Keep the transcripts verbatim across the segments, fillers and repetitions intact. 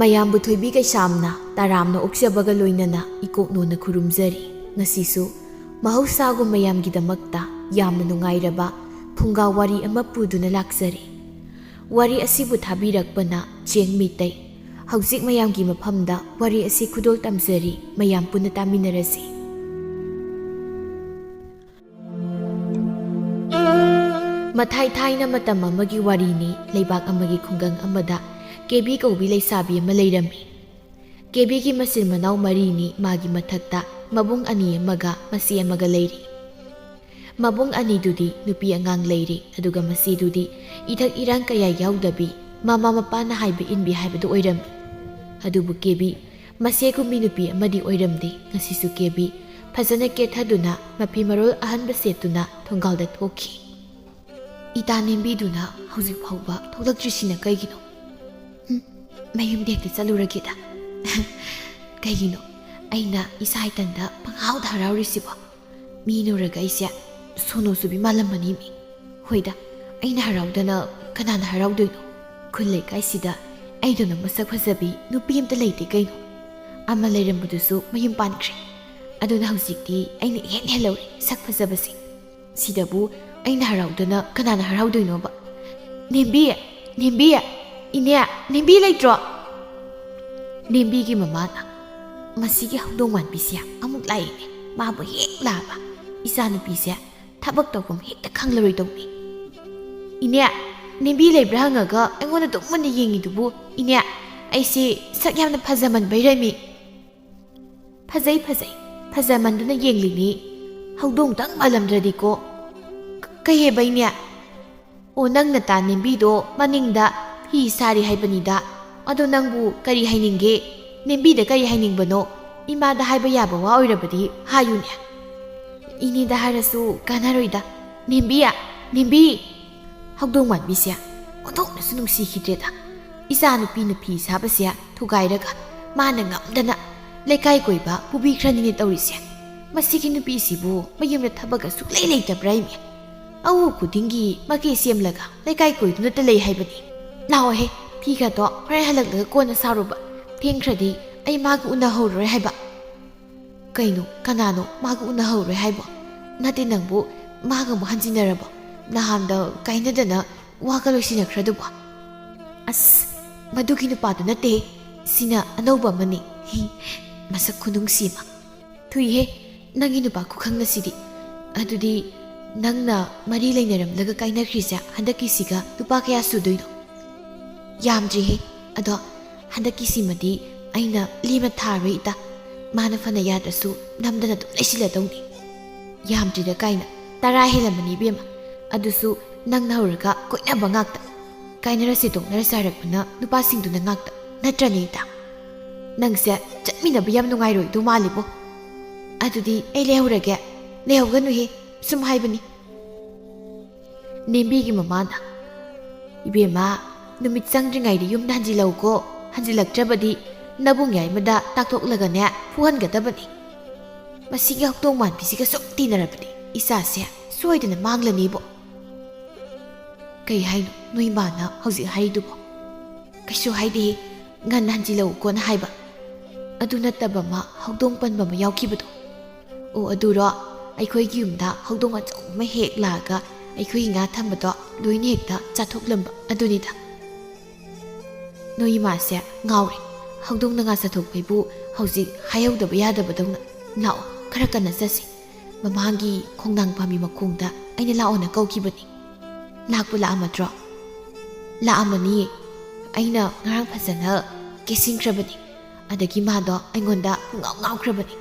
ꯑꯌꯥꯝꯕ ꯊꯣꯏꯕꯤ ꯀꯩꯁꯥꯝꯅ ꯇꯔꯥꯝꯅ ꯑꯣꯛꯆꯕꯒ ꯂꯣꯏꯅꯅ ꯏꯀꯣꯛꯅꯣꯅ ꯈꯨꯔꯨꯝꯖꯔꯤ꯫ ꯉꯁꯤꯁꯨ ꯃꯍꯧꯁꯥꯒꯨꯝ ꯃꯌꯥꯝꯒꯤꯗꯃꯛꯇ ꯌꯥꯝꯅ ꯅꯨꯡꯉꯥꯏꯔꯕ ꯐꯨꯡꯒꯥ ꯋꯥꯔꯤ ꯑꯃ ꯄꯨꯗꯨꯅ ꯂꯥꯛꯆꯔꯤ꯫ ꯋꯥꯔꯤ ꯑꯁꯤꯕꯨ ꯊꯥꯕꯤꯔꯛꯄꯅ ꯆꯦꯡ ꯃꯤꯇꯩ꯫ ꯍꯧꯖꯤꯛ ꯃꯌꯥꯝꯒꯤ ꯃꯐꯝꯗ ꯋꯥꯔꯤ ꯑꯁꯤ ꯈꯨꯗꯣꯜ ꯇꯝꯖꯔꯤ, ꯃꯌꯥꯝ ꯄꯨꯟꯅ ꯇꯥꯃꯤꯟꯅꯔꯁꯤ꯫ ꯃꯊꯥꯏ ꯊꯥꯏꯅ ꯃꯇꯝ ꯑꯃꯒꯤ ꯋꯥꯔꯤꯅꯤ꯫ ꯂꯩꯕꯥꯛ ꯑꯃꯒꯤ ꯈꯨꯡꯒꯪ ꯑꯃꯗ ꯀꯦꯕꯤ ꯀꯧꯕꯤ ꯂꯩꯁꯥꯕꯤ ꯑꯃ ꯂꯩꯔꯝꯃꯤ꯫ ꯀꯦꯕꯤꯒꯤ ꯃꯆꯤꯟ ꯃꯅꯥꯎ ꯃꯔꯤꯅꯤ꯫ ꯃꯥꯒꯤ ꯃꯊꯛꯇ ꯃꯕꯨꯡ ꯑꯅꯤ ꯑꯃꯒ ꯃꯆꯦ ꯑꯃꯒ ꯂꯩꯔꯤ꯫ ꯃꯕꯨꯡ ꯑꯅꯤꯗꯨꯗꯤ ꯅꯨꯄꯤ ꯑꯉꯥꯡ ꯂꯩꯔꯤ, ꯑꯗꯨꯒ ꯃꯆꯦꯗꯨꯗꯤ ꯏꯊꯛ ꯏꯔꯥꯡ ꯀꯌꯥ ꯌꯥꯎꯗꯕꯤ, ꯃꯃꯥ ꯃꯄꯥꯅ ꯍꯥꯏꯕ ꯏꯟꯕꯤ ꯍꯥꯏꯕꯗꯨ ꯑꯣꯏꯔꯝꯃꯤ꯫ ꯑꯗꯨꯕꯨ ꯀꯦꯕꯤ ꯃꯆꯦꯒꯨꯝꯕꯤ ꯅꯨꯄꯤ ꯑꯃꯗꯤ ꯑꯣꯏꯔꯝꯗꯦ꯫ ꯉꯁꯤꯁꯨ ꯀꯦꯕꯤ ꯐꯖꯅ ꯀꯦꯊꯗꯨꯅ ꯃꯐꯤ ꯃꯔꯣꯜ ꯑꯍꯟꯕ ꯁꯦꯠꯇꯨꯅ ꯊꯣꯡꯒꯥꯜꯗ ꯊꯣꯛꯈꯤ꯫ "ꯏꯇꯥ ꯅꯦꯝꯕꯤꯗꯨꯅ ꯍꯧꯖꯤꯛ ꯐꯥꯎꯕ ꯊꯣꯛꯂꯛꯇ꯭ꯔꯤꯁꯤꯅ ꯀꯩꯒꯤꯅꯣ? ꯍꯨꯝ, ꯃꯌꯨꯝꯗ ꯍꯦꯛꯇ ꯆꯠꯂꯨꯔꯒꯦꯗ꯫" "ꯀꯩꯒꯤꯅꯣ ꯑꯩꯅ ꯏꯁꯥ ꯏꯊꯟꯗ ꯄꯪꯍꯥꯎꯗ ꯍꯔꯥꯎꯔꯤꯁꯤꯕꯣ? ꯃꯤꯅ ꯎꯔꯒ ꯑꯩꯁꯦ ꯁꯣꯅꯣ ꯆꯨꯕꯤ ꯃꯥꯜꯂꯝꯃꯅꯤ ꯃꯤ꯫ ꯍꯣꯏꯗ, ꯑꯩꯅ ꯍꯔꯥꯎꯗꯅ ꯀꯅꯥꯅ ꯍꯔꯥꯎꯗꯣꯏꯅꯣ? ꯈꯨꯜ ꯂꯩꯀꯥꯏꯁꯤꯗ ꯑꯩꯗꯧꯅ ꯃꯁꯛ ꯐꯖꯕꯤ ꯅꯨꯄꯤ ꯑꯝꯇ ꯂꯩꯇꯦ ꯀꯩꯅꯣ꯫ ꯑꯃ ꯂꯩꯔꯝꯕꯗꯨꯁꯨ ꯃꯌꯨꯝ ꯄꯥꯟꯈ꯭ꯔꯦ꯫ ꯑꯗꯨꯅ ꯍꯧꯖꯤꯛꯇꯤ ꯑꯩꯅ ꯏꯍꯦꯟ ꯍꯦꯜꯍꯧꯔꯦ ꯁꯛ ꯐꯖꯕꯁꯦ꯫ ꯁꯤꯗꯕꯨ ꯑꯩꯅ ꯍꯔꯥꯎꯗꯅ ꯀꯅꯥꯅ ꯍꯔꯥꯎꯗꯣꯏꯅꯣꯕ? ꯅꯦꯝꯕꯤ! ꯅꯦꯝꯕꯤ! ꯏꯅꯦ! ꯅꯦꯝꯕꯤ ꯂꯩꯇ꯭ꯔꯣ?" ꯅꯦꯝꯕꯤꯒꯤ ꯃꯃꯥꯅ, "ꯃꯁꯤꯒꯤ ꯍꯧꯗꯣꯡ ꯃꯥꯟꯕꯤꯁꯦ ꯑꯃꯨꯛ ꯂꯥꯛꯏꯅꯦ꯫ ꯃꯥꯕꯨ ꯍꯦꯛ ꯂꯥꯛꯑꯕ ꯏꯆꯥꯅꯨꯄꯤꯁꯦ ꯊꯕꯛ ꯇꯧꯐꯝ ꯍꯦꯛꯇ ꯈꯪꯂꯔꯣꯏꯗꯧꯅꯤ꯫ ꯏꯅꯦ, ꯅꯦꯝꯕꯤ ꯂꯩꯕ꯭ꯔꯥ ꯍꯪꯉꯒ ꯑꯩꯉꯣꯟꯗ ꯑꯗꯨꯝ ꯃꯨꯟꯅ ꯌꯦꯡꯉꯤꯗꯨꯕꯨ? ꯏꯅꯦ, ꯑꯩꯁꯦ ꯁꯛ ꯌꯥꯝꯅ ꯐꯖꯃꯟꯕꯩꯔꯃꯤ?" "ꯐꯖꯩ, ꯐꯖꯩ꯫ ꯐꯖꯃꯟꯗꯨꯅ ꯌꯦꯡꯂꯤꯅꯤ꯫ ꯍꯧꯗꯣꯡꯇꯪ ꯃꯥꯜꯂꯝꯗ꯭ꯔꯗꯤꯀꯣ꯫" "ꯀ-, ꯀꯩ ꯍꯥꯏꯕ ꯏꯅꯦ?" "ꯑꯣ, ꯅꯪ ꯅꯇꯥ ꯅꯦꯝꯕꯤꯗꯣ ꯃꯅꯤꯡꯗ ꯐꯤ ꯁꯥꯔꯤ ꯍꯥꯏꯕꯅꯤꯗ꯫ ꯑꯗꯣ ꯅꯪꯕꯨ ꯀꯔꯤ ꯍꯥꯏꯅꯤꯡꯒꯦ? ꯅꯦꯝꯕꯤꯗ ꯀꯔꯤ ꯍꯥꯏꯅꯤꯡꯕꯅꯣ? ꯏꯃꯥꯗ ꯍꯥꯏꯕ ꯌꯥꯕ ꯋꯥ ꯑꯣꯏꯔꯕꯗꯤ ꯍꯥꯏꯌꯨꯅꯦ꯫" "ꯏꯅꯦꯗ ꯍꯥꯏꯔꯁꯨ ꯀꯥꯟꯅꯔꯣꯏꯗ꯫ ꯅꯦꯝꯕꯤ! ꯅꯦꯝꯕꯤ!" ꯍꯧꯗꯣꯡ ꯃꯥꯟꯕꯤꯁꯦ ꯑꯣꯟꯊꯣꯛꯅꯁꯨ ꯅꯨꯡꯁꯤꯈꯤꯗ꯭ꯔꯦꯗ꯫ ꯏꯆꯥꯅꯨꯄꯤꯅ ꯐꯤ ꯁꯥꯕꯁꯦ ꯊꯨꯒꯥꯏꯔꯒ ꯃꯥꯅ ꯉꯝꯗꯅ ꯂꯩꯀꯥꯏ ꯀꯣꯏꯕ ꯄꯨꯕꯤꯈ꯭ꯔꯅꯤꯅꯦ ꯇꯧꯔꯤꯁꯦ꯫ ꯃꯁꯤꯒꯤ ꯅꯨꯄꯤꯁꯤꯕꯨ ꯃꯌꯨꯝꯗ ꯊꯕꯛꯀ ꯁꯨꯛꯂꯩ ꯂꯩꯇꯕ꯭ꯔꯥ ꯏꯃꯦ? ꯑꯎ ꯈꯨꯗꯤꯡꯒꯤ ꯃꯀꯦ ꯁꯦꯝꯂꯒ ꯂꯩꯀꯥꯏ ꯀꯣꯏꯗꯨꯅꯇ ꯂꯩ ꯍꯥꯏꯕꯅꯤ꯫ ꯂꯥꯛꯑꯣꯍꯦ, ꯐꯤꯒꯗꯣ ꯍꯣꯔꯦꯟ ꯍꯜꯂꯛꯂꯒ ꯀꯣꯟꯅ ꯁꯥꯔꯨꯕ꯫ ꯊꯦꯡꯈ꯭ꯔꯗꯤ ꯑꯩ ꯃꯥꯒ ꯎꯅꯍꯧꯔꯔꯣꯏ ꯍꯥꯏꯕ꯫ ꯀꯩꯅꯣ, ꯀꯅꯥꯅꯣ ꯃꯥꯒ ꯎꯅꯍꯧꯔꯣꯏ ꯍꯥꯏꯕꯣ? ꯅꯠꯇꯦ, ꯅꯪꯕꯨ ꯃꯥꯒ ꯑꯃꯨꯛ ꯍꯟꯖꯤꯟꯅꯔꯕꯣ? ꯅꯍꯥꯟꯗ ꯀꯥꯏꯅꯗꯅ ꯋꯥꯒ ꯂꯣꯏꯁꯤꯟꯅꯈ꯭ꯔꯗꯨꯕꯣ? ꯑꯁ, ꯃꯗꯨꯒꯤ ꯅꯨꯄꯥꯗꯨ ꯅꯠꯇꯦ, ꯁꯤꯅ ꯑꯅꯧꯕ ꯑꯃꯅꯤ꯫ ꯍꯤ, ꯃꯁꯛ ꯈꯨꯅꯨꯡꯁꯤ ꯑꯃ꯫ ꯊꯨꯏꯍꯦ, ꯅꯪꯒꯤ ꯅꯨꯄꯥ ꯈꯨꯈꯪ ꯑꯁꯤꯗꯤ꯫ ꯑꯗꯨꯗꯤ ꯅꯪꯅ ꯃꯔꯤ ꯂꯩꯅꯔꯝꯂꯒ ꯀꯥꯏꯅꯈ꯭ꯔꯤꯁꯦ ꯍꯟꯗꯛꯀꯤꯁꯤꯒ ꯅꯨꯄꯥ ꯀꯌꯥ ꯁꯨꯗꯣꯏꯅꯣ? ꯌꯥꯝꯗ꯭ꯔꯤꯍꯦ꯫ ꯑꯗꯣ ꯍꯟꯗꯛꯀꯤꯁꯤꯃꯗꯤ ꯑꯩꯅ ꯂꯦꯝꯅ ꯊꯥꯔꯣꯏ ꯏꯇꯥ꯫ ꯃꯥꯅ ꯐꯅ ꯌꯥꯗ꯭ꯔꯁꯨ ꯅꯝꯗꯅ ꯑꯗꯨꯝ ꯂꯩꯁꯤꯜꯂꯗꯧꯅꯤ꯫ ꯌꯥꯝꯗ꯭ꯔꯤꯗ ꯀꯥꯏꯅ, ꯇꯔꯥ ꯍꯦꯜꯂꯝꯃꯅꯤ ꯏꯕꯦꯝꯃ꯫ ꯑꯗꯨꯁꯨ ꯅꯪꯅ ꯍꯧꯔꯒ ꯀꯣꯏꯅꯕ ꯉꯥꯛꯇ꯫ ꯀꯥꯏꯅꯔꯁꯦ ꯇꯣꯛꯅꯔꯁꯦ ꯍꯥꯏꯔꯛꯄꯅ ꯅꯨꯄꯥꯁꯤꯡꯗꯨꯅ ꯉꯥꯛꯇ꯫ ꯅꯠꯇ꯭ꯔꯅꯦ ꯏꯇꯥ? ꯅꯪꯁꯦ ꯆꯠꯃꯤꯟꯅꯕ ꯌꯥꯝ ꯅꯨꯡꯉꯥꯏꯔꯣꯏꯗꯧ ꯃꯥꯜꯂꯤꯕꯣ꯫ ꯑꯗꯨꯗꯤ ꯑꯩ ꯂꯩꯍꯧꯔꯒꯦ꯫ ꯂꯩꯍꯧꯒꯅꯨꯍꯦ, ꯁꯨꯝ ꯍꯥꯏꯕꯅꯤ꯫ ꯅꯦꯝꯕꯤꯒꯤ ꯃꯃꯥꯅ, "ꯏꯕꯦꯝꯃ, ꯅꯨꯃꯤꯠ ꯆꯪꯗ꯭ꯔꯤꯉꯩꯗ ꯌꯨꯝꯗ ꯍꯟꯖꯤꯜꯂꯛꯎꯀꯣ꯫ ꯍꯟꯖꯤꯜꯂꯛꯇ꯭ꯔꯕꯗꯤ ꯅꯕꯨꯡ ꯌꯥꯏꯃꯗ ꯇꯥꯛꯊꯣꯛꯂꯒꯅꯦ ꯐꯨꯍꯟꯒꯗꯕꯅꯤ꯫ ꯃꯁꯤꯒꯤ ꯍꯧꯗꯣꯡ ꯃꯥꯟꯕꯤꯁꯤꯒ ꯁꯨꯝ ꯇꯤꯟꯅꯔꯕꯗꯤ ꯏꯆꯥꯁꯦ ꯁꯣꯏꯗꯅ ꯃꯥꯡꯂꯅꯤꯕꯣ꯫" "ꯀꯩ ꯍꯥꯏꯅꯣ ꯅꯣꯏ ꯃꯥꯅ ꯍꯧꯖꯤꯛ ꯍꯥꯏꯔꯤꯗꯨꯕꯣ?" "ꯀꯩꯁꯨ ꯍꯥꯏꯗꯦ, ꯉꯟꯅ ꯍꯟꯖꯤꯜꯂꯛꯎꯀꯣꯅ ꯍꯥꯏꯕ꯫ ꯑꯗꯨ ꯅꯠꯇꯕ ꯑꯃ ꯍꯧꯗꯣꯡ ꯄꯟꯕ ꯑꯃ ꯌꯥꯎꯈꯤꯕꯗꯣ꯫" "ꯑꯣ, ꯑꯗꯨꯔꯣ? ꯑꯩꯈꯣꯏꯒꯤ ꯌꯨꯝꯗ ꯍꯧꯗꯣꯡ ꯑꯆꯧꯕ ꯑꯃ ꯍꯦꯛ ꯂꯥꯛꯑꯒ ꯑꯩꯈꯣꯏꯒꯤ ꯉꯥ ꯊꯝꯕꯗꯣ ꯂꯣꯏꯅ ꯍꯦꯛꯇ ꯆꯥꯊꯣꯛꯂꯝꯕ ꯑꯗꯨꯅꯤꯗ꯫" "ꯅꯣꯏ ꯏꯃꯥꯁꯦ ꯉꯥꯎꯔꯦ꯫ ꯍꯧꯗꯣꯡꯅ ꯉꯥ ꯆꯥꯊꯣꯛꯄꯩꯕꯨ ꯍꯧꯖꯤꯛ ꯍꯥꯏꯍꯧꯗꯕ ꯌꯥꯗꯕꯗꯧꯅ꯫ ꯂꯥꯛꯑꯣ, ꯈꯔ ꯀꯟꯅ ꯆꯠꯁꯤ꯫ ꯃꯃꯥꯡꯒꯤ ꯈꯣꯡꯅꯥꯡ ꯄꯥꯝꯕꯤ ꯃꯈꯣꯡꯗ ꯑꯩꯅ ꯂꯥꯛꯑꯣꯅ ꯀꯧꯈꯤꯕꯅꯤ꯫ ꯂꯥꯛꯄꯨ ꯂꯥꯛꯑꯝꯃꯗ꯭ꯔꯣ?" "ꯂꯥꯛꯑꯝꯃꯅꯤꯌꯦ꯫ ꯑꯩꯅ ꯉꯔꯥꯡ ꯐꯖꯅ ꯀꯦꯁꯤꯟꯈ꯭ꯔꯕꯅꯤ꯫ ꯑꯗꯒꯤ ꯃꯥꯗꯣ ꯑꯩꯉꯣꯟꯗ ꯄꯨꯡꯉꯥꯎ ꯉꯥꯎꯈ꯭ꯔꯕꯅꯤ꯫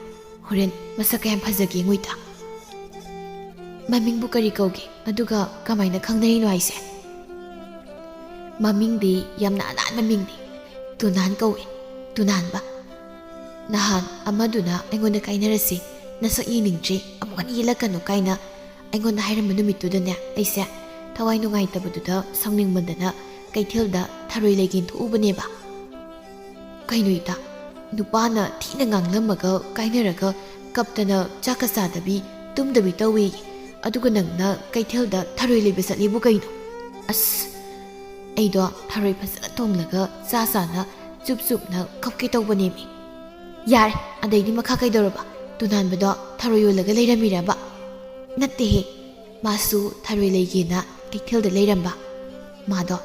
ꯍꯣꯔꯦꯟ ꯃꯁꯛ ꯀꯌꯥꯝ ꯐꯖꯒꯦ ꯌꯦꯡꯉꯨꯏꯗ꯫" "ꯃꯃꯤꯡꯕꯨ ꯀꯔꯤ ꯀꯧꯒꯦ? ꯑꯗꯨꯒ ꯀꯃꯥꯏꯅ ꯈꯪꯅꯔꯤꯅꯣ ꯍꯥꯏꯁꯦ?" "ꯃꯃꯤꯡꯗꯤ ꯌꯥꯝꯅ ꯑꯅꯥꯟꯕ ꯃꯤꯡꯅꯤ꯫ ꯇꯨꯅꯥꯟ ꯀꯧꯏ, ꯇꯨꯅꯥꯟꯕ꯫ ꯅꯍꯥꯟ ꯑꯃꯗꯨꯅ ꯑꯩꯉꯣꯟꯗ ꯀꯥꯏꯅꯔꯁꯤ, ꯅꯁꯛ ꯌꯦꯡꯅꯤꯡꯗ꯭ꯔꯤ, ꯑꯃꯨꯛ ꯍꯟꯅ ꯌꯦꯜꯂꯛꯀꯅꯨ ꯀꯥꯏꯅ ꯑꯩꯉꯣꯟꯗ ꯍꯥꯏꯔꯝꯕ ꯅꯨꯃꯤꯠꯇꯨꯗꯅꯦ, ꯑꯩꯁꯦ ꯊꯋꯥꯏ ꯅꯨꯡꯉꯥꯏꯇꯕꯗꯨꯗ ꯁꯥꯎꯅꯤꯡꯃꯟꯗꯅ ꯀꯩꯊꯦꯜꯗ ꯊꯔꯣꯏ ꯂꯩꯒꯦꯅ ꯊꯣꯛꯎꯕꯅꯦꯕ꯫" "ꯀꯩꯅꯣ ꯏꯇꯥ, ꯅꯨꯄꯥꯅ ꯊꯤꯅ ꯉꯥꯡꯂꯝꯃꯒ ꯀꯥꯏꯅꯔꯒ ꯀꯞꯇꯅ ꯆꯥꯛꯀ ꯆꯥꯗꯕꯤ ꯇꯨꯝꯗꯕꯤ ꯇꯧꯏ, ꯑꯗꯨꯒ ꯅꯪꯅ ꯀꯩꯊꯦꯜꯗ ꯊꯔꯣꯏ ꯂꯩꯕ ꯆꯠꯂꯤꯕꯨ ꯀꯩꯅꯣ?" "ꯑꯁ, ꯑꯩꯗꯣ ꯊꯔꯣꯏ ꯐꯖꯅ ꯊꯣꯡꯂꯒ ꯆꯥ ꯆꯥꯅ ꯆꯨꯞ ꯆꯨꯞꯅ ꯀꯞꯀꯦ ꯇꯧꯕꯅꯦꯃꯤ꯫ "ꯌꯥꯔꯦ, ꯑꯗꯩꯗꯤ ꯃꯈꯥ ꯀꯩꯗꯧꯔꯕ? ꯇꯣꯅꯥꯟꯕꯗꯣ ꯊꯔꯣꯏ ꯌꯣꯜꯂꯒ ꯂꯩꯔꯝꯃꯤꯔꯕ?" "ꯅꯠꯇꯦꯍꯦ, ꯃꯥꯁꯨ ꯊꯔꯣꯏ ꯂꯩꯒꯦꯅ ꯀꯩꯊꯦꯜꯗ ꯂꯩꯔꯝꯕ꯫ ꯃꯥꯗꯣ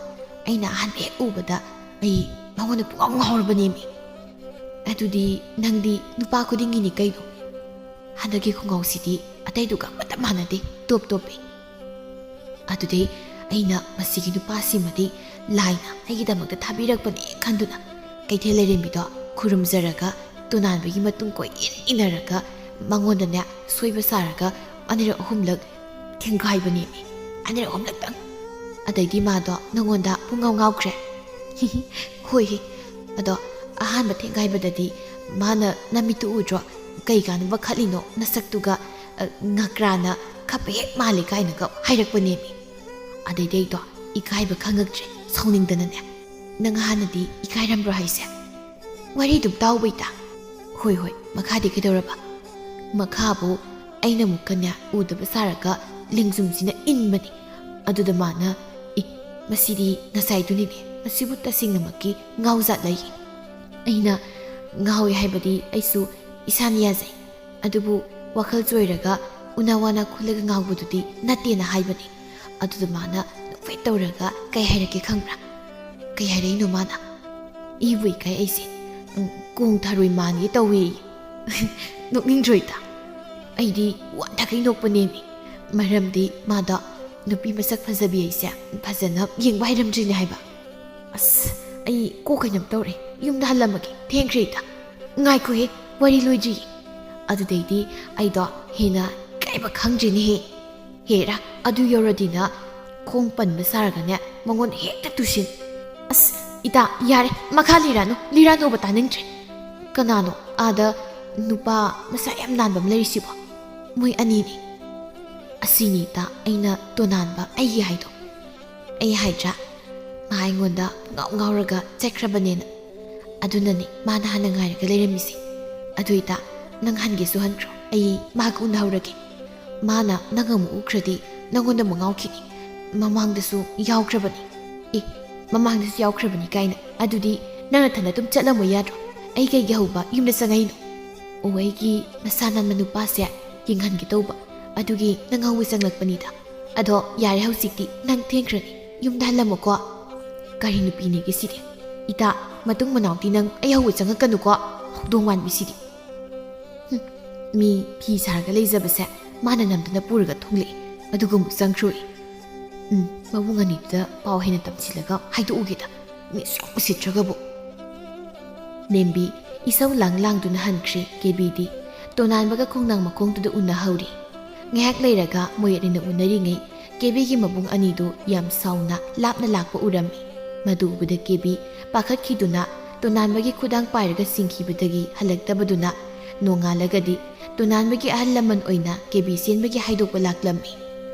ꯑꯩꯅ ꯑꯍꯥꯟꯕ ꯍꯦꯛ ꯎꯕꯗ ꯑꯩ ꯃꯉꯣꯟꯗ ꯄꯨꯡꯉꯥꯎ ꯉꯥꯎꯔꯕꯅꯦꯃꯤ꯫ ꯑꯗꯨꯗꯤ ꯅꯪꯗꯤ ꯅꯨꯄꯥ ꯈꯨꯗꯤꯡꯒꯤꯅꯤ ꯀꯩꯅꯣ꯫ ꯍꯟꯗꯛꯀꯤ ꯈꯣꯡꯒ꯭ꯔꯥꯎꯁꯤꯗꯤ ꯑꯇꯩꯗꯨꯒ ꯑꯃꯠꯇ ꯃꯥꯟꯅꯗꯦ, ꯇꯣꯞ ꯇꯣꯞꯄꯤ꯫ ꯑꯗꯨꯗꯩ ꯑꯩꯅ ꯃꯁꯤꯒꯤ ꯅꯨꯄꯥꯁꯤꯃꯗꯤ ꯂꯥꯏꯅ ꯑꯩꯒꯤꯗꯃꯛꯇ ꯊꯥꯕꯤꯔꯛꯄꯅꯦ ꯈꯟꯗꯨꯅ ꯀꯩꯊꯦꯜ ꯂꯩꯔꯦꯝꯕꯤꯗꯣ ꯈꯨꯔꯨꯝꯖꯔꯒ ꯇꯣꯅꯥꯟꯕꯒꯤ ꯃꯇꯨꯡ ꯀꯣꯏꯏꯟ ꯏꯟꯅꯔꯒ ꯃꯉꯣꯟꯗꯅꯦ ꯁꯣꯏꯕ ꯁꯥꯔꯒ ꯑꯅꯤꯔꯛ ꯑꯍꯨꯝꯂꯛ ꯊꯦꯡꯒꯥꯏꯕꯅꯦꯃꯤ꯫ ꯑꯅꯤꯔꯛ ꯑꯍꯨꯝꯂꯛꯇꯪ꯫ ꯑꯗꯩꯗꯤ ꯃꯥꯗꯣ ꯅꯉꯣꯟꯗ ꯄꯨꯡꯉꯥꯎ ꯉꯥꯎꯈ꯭ꯔꯦ?" "ꯍꯣꯏꯍꯦ꯫ ꯑꯗꯣ ꯑꯍꯥꯟꯕ ꯊꯦꯡꯒꯥꯏꯕꯗꯗꯤ ꯃꯥꯅ ꯅꯃꯤꯠꯇꯨ ꯎꯗ꯭ꯔꯣ? ꯀꯩ ꯀꯥꯟꯅꯕ ꯈꯠꯂꯤꯅꯣ ꯅꯁꯛꯇꯨꯒ? ꯑ, ꯉꯀ꯭ꯔꯥꯅ ꯈꯞꯄ ꯍꯦꯛ ꯃꯥꯜꯂꯤ" ꯀꯥꯏꯅꯒ ꯍꯥꯏꯔꯛꯄꯅꯦꯃꯤ꯫ ꯑꯗꯩꯗꯤ ꯑꯩꯗꯣ ꯏꯀꯥꯏꯕ ꯈꯪꯉꯛꯇ꯭ꯔꯦ, ꯁꯥꯎꯅꯤꯡꯗꯅꯅꯦ꯫ "ꯅꯪ ꯍꯥꯟꯅꯗꯤ ꯏꯀꯥꯏꯔꯝꯕ꯭ꯔꯣ ꯍꯥꯏꯁꯦ? ꯋꯥꯔꯤ ꯑꯗꯨꯝ ꯇꯥꯎꯕ ꯏꯇꯥ꯫" "ꯍꯣꯏ, ꯍꯣꯏ, ꯃꯈꯥꯗꯤ ꯀꯩꯗꯧꯔꯕ?" "ꯃꯈꯥꯕꯨ ꯑꯩꯅ ꯑꯃꯨꯛꯀꯅꯦ ꯎꯗꯕ ꯁꯥꯔꯒ ꯂꯦꯡꯖꯨꯝꯁꯤꯅ ꯏꯟꯕꯅꯤ꯫ ꯑꯗꯨꯗ ꯃꯥꯅ, 'ꯑꯦ, ꯃꯁꯤꯗꯤ ꯉꯁꯥꯏꯗꯨꯅꯤꯅꯦ, ꯃꯁꯤꯕꯨ ꯇꯁꯦꯡꯅꯃꯛꯀꯤ ꯉꯥꯎꯖꯥꯠꯂꯌꯦ?' ꯑꯩꯅ ꯉꯥꯎꯏ ꯍꯥꯏꯕꯗꯤ ꯑꯩꯁꯨ ꯏꯁꯥꯅ ꯌꯥꯖꯩ, ꯑꯗꯨꯕꯨ ꯋꯥꯈꯜ ꯆꯣꯏꯔꯒ ꯎꯅꯥ ꯋꯥꯅ ꯈꯨꯜꯂꯒ ꯉꯥꯎꯕꯗꯨꯗꯤ ꯅꯠꯇꯦꯅ ꯍꯥꯏꯕꯅꯤ꯫ ꯑꯗꯨꯗ ꯃꯥꯅ ꯅꯣꯛꯐꯦꯠ ꯇꯧꯔꯒ ꯀꯩ ꯍꯥꯏꯔꯛꯀꯦ ꯈꯪꯕ꯭ꯔꯥ?" "ꯀꯩ ꯍꯥꯏꯔꯛꯏꯅꯣ ꯃꯥꯅ?" "ꯏꯕꯨ ꯏꯀꯥꯏ ꯑꯩꯁꯦ, ꯎꯝ, ꯀꯣꯡ ꯊꯔꯣꯏ ꯃꯥꯟꯒꯦ ꯇꯧꯏ꯫" ꯅꯣꯛꯅꯤꯡꯗ꯭ꯔꯣ ꯏꯇꯥ? ꯑꯩꯗꯤ ꯋꯥꯟꯊꯈꯩ ꯅꯣꯛꯄꯅꯦꯃꯤ꯫ ꯃꯔꯝꯗꯤ ꯃꯥꯗꯣ ꯅꯨꯄꯤ ꯃꯁꯛ ꯐꯖꯕꯤ ꯑꯩꯁꯦ ꯐꯖꯅ ꯌꯦꯡꯕ ꯍꯩꯔꯝꯗ꯭ꯔꯤꯅꯦ ꯍꯥꯏꯕ꯫ ꯑꯁ, ꯑꯩ ꯀꯣꯛ ꯀꯩꯅꯣꯝ ꯇꯧꯔꯦ꯫ ꯌꯨꯝꯗ ꯍꯜꯂꯝꯃꯒꯦ꯫ ꯊꯦꯡꯈ꯭ꯔꯦ ꯏꯇꯥ꯫ ꯉꯥꯏꯈꯣꯍꯦ, ꯋꯥꯔꯤ ꯂꯣꯏꯗ꯭ꯔꯤꯌꯦ꯫ ꯑꯗꯨꯗꯩꯗꯤ ꯑꯩꯗꯣ ꯍꯦꯟꯅ ꯏꯀꯥꯏꯕ ꯈꯪꯗ꯭ꯔꯤꯅꯦꯍꯦ꯫ ꯍꯦꯔꯥ, ꯑꯗꯨ ꯌꯧꯔꯗꯤꯅ ꯈꯣꯡ ꯄꯟꯕ ꯁꯥꯔꯒꯅꯦ, ꯃꯉꯣꯟꯗ ꯍꯦꯛꯇ ꯇꯨꯁꯤꯟ꯫ ꯑꯁ, ꯏꯇꯥ, ꯌꯥꯔꯦ, ꯃꯈꯥ ꯂꯤꯔꯥꯅꯨ, ꯂꯤꯔꯥꯅꯨꯕ ꯇꯥꯅꯤꯡꯗ꯭ꯔꯦ꯫ ꯀꯅꯥꯅꯣ ꯑꯥꯗ ꯅꯨꯄꯥ ꯃꯁꯥ ꯌꯥꯝ ꯅꯥꯟꯕ ꯑꯃ ꯂꯩꯔꯤꯁꯤꯕꯣ? ꯃꯣꯏ ꯑꯅꯤꯅꯤ꯫ ꯑꯁꯤꯅꯤ ꯏꯇꯥ, ꯑꯩꯅ ꯇꯣꯅꯥꯟꯕ ꯑꯩꯒꯤ ꯍꯥꯏꯗꯣ꯫ ꯑꯩ ꯍꯥꯏꯗ꯭ꯔꯥ, ꯃꯥ ꯑꯩꯉꯣꯟꯗ ꯉꯥꯎ ꯉꯥꯎꯔꯒ ꯆꯠꯈ꯭ꯔꯕꯅꯦꯅ꯫ ꯑꯗꯨꯅꯅꯦ ꯃꯥꯅ ꯍꯥꯟꯅ ꯉꯥꯏꯔꯒ ꯂꯩꯔꯝꯃꯤꯁꯦ꯫ ꯑꯗꯨ ꯏꯇꯥ, ꯅꯪ ꯍꯟꯒꯦꯁꯨ ꯍꯟꯈ꯭ꯔꯣ, ꯑꯩ ꯃꯥꯒ ꯎꯅꯍꯧꯔꯒꯦ꯫ ꯃꯥꯅ ꯅꯪ ꯑꯃꯨꯛ ꯎꯈ꯭ꯔꯗꯤ ꯅꯪꯉꯣꯟꯗ ꯑꯃꯨꯛ ꯉꯥꯎꯈꯤꯅꯤ꯫ ꯃꯃꯥꯡꯗꯁꯨ ꯌꯥꯎꯈ꯭ꯔꯕꯅꯤ꯫ ꯑꯦ, ꯃꯃꯥꯡꯗꯁꯨ ꯌꯥꯎꯈ꯭ꯔꯕꯅꯤ ꯀꯥꯏꯅ꯫ ꯑꯗꯨꯗꯤ ꯅꯪ ꯅꯊꯟꯗ ꯑꯗꯨꯝ ꯆꯠꯂꯝꯃꯣ ꯌꯥꯗ꯭ꯔꯣ? ꯑꯩ ꯀꯩꯒꯤ ꯍꯧꯕ ꯌꯨꯝꯗ ꯆꯪꯉꯛꯏꯅꯣ? ꯑꯣ, ꯑꯩꯒꯤ ꯃꯁꯥ ꯅꯥꯟꯕ ꯅꯨꯄꯥꯁꯦ ꯌꯦꯡꯍꯟꯒꯦ ꯇꯧꯕ, ꯑꯗꯨꯒꯤ ꯅꯪ ꯍꯧꯕ ꯆꯪꯂꯛꯄꯅꯤꯗ꯫ ꯑꯗꯣ ꯌꯥꯔꯦ, ꯍꯧꯖꯤꯛꯇꯤ ꯅꯪ ꯊꯦꯡꯈ꯭ꯔꯅꯤ, ꯌꯨꯝꯗ ꯍꯜꯂꯝꯃꯣꯀꯣ꯫ ꯀꯔꯤ ꯅꯨꯄꯤꯅꯦꯒꯦ ꯁꯤꯗꯤ? ꯏꯇꯥ, ꯃꯇꯨꯡ ꯃꯅꯥꯎꯗꯤ ꯅꯪ ꯑꯩ ꯍꯧꯕ ꯆꯪꯉꯛꯀꯅꯨꯀꯣ, ꯍꯧꯗꯣꯡ ꯃꯥꯟꯕꯤꯁꯤꯗꯤ꯫ ꯍꯨꯝ, ꯃꯤ ꯐꯤ ꯁꯥꯔꯒ ꯂꯩꯖꯕꯁꯦ ꯃꯥꯅ ꯅꯝꯗꯅ ꯄꯨꯔꯒ ꯊꯣꯛꯂꯛꯑꯦ, ꯑꯗꯨꯒ ꯑꯃꯨꯛ ꯆꯪꯈ꯭ꯔꯨꯏ꯫ ꯎꯝ, ꯃꯕꯨꯡ ꯑꯅꯤꯗꯨꯗ ꯄꯥꯎ ꯍꯦꯟꯅ ꯇꯝꯁꯤꯜꯂꯒ ꯍꯥꯏꯗꯣꯛꯎꯒꯦꯗ, ꯃꯤ ꯁꯨꯛ ꯎꯁꯤꯠꯇ꯭ꯔꯒꯕꯨ꯫ ꯅꯦꯝꯕꯤ ꯏꯁꯧ ꯂꯥꯡ ꯂꯥꯡꯗꯨꯅ ꯍꯟꯈ꯭ꯔꯦ꯫ ꯀꯦꯕꯤꯗꯤ ꯇꯣꯅꯥꯟꯕꯒ ꯈꯣꯡꯅꯥꯡ ꯃꯈꯣꯡꯗꯨꯗ ꯎꯅꯍꯧꯔꯤ꯫ ꯉꯥꯏꯍꯥꯛ ꯂꯩꯔꯒ ꯃꯣꯏ ꯑꯅꯤꯅ ꯎꯅꯔꯤꯉꯩ ꯀꯦꯕꯤꯒꯤ ꯃꯕꯨꯡ ꯑꯅꯤꯗꯨ ꯌꯥꯝ ꯁꯥꯎꯅ ꯂꯥꯞꯅ ꯂꯥꯛꯄ ꯎꯔꯝꯃꯤ꯫ ꯃꯗꯨ ꯎꯕꯗ ꯀꯦꯕꯤ ꯄꯥꯈꯠꯈꯤꯗꯨꯅ ꯇꯣꯅꯥꯟꯕꯒꯤ ꯈꯨꯗꯥꯡ ꯄꯥꯏꯔꯒ ꯆꯤꯡꯈꯤꯕꯗꯒꯤ ꯍꯜꯂꯛꯇꯕꯗꯨꯅ ꯅꯣꯡꯉꯥꯜꯂꯒꯗꯤ ꯇꯣꯅꯥꯟꯕꯒꯤ ꯑꯍꯜ ꯂꯃꯟ ꯑꯣꯏꯅ ꯀꯦꯕꯤ ꯆꯦꯟꯕꯒꯤ ꯍꯥꯏꯗꯣꯛꯄ ꯂꯥꯛꯂꯝꯃꯤ꯫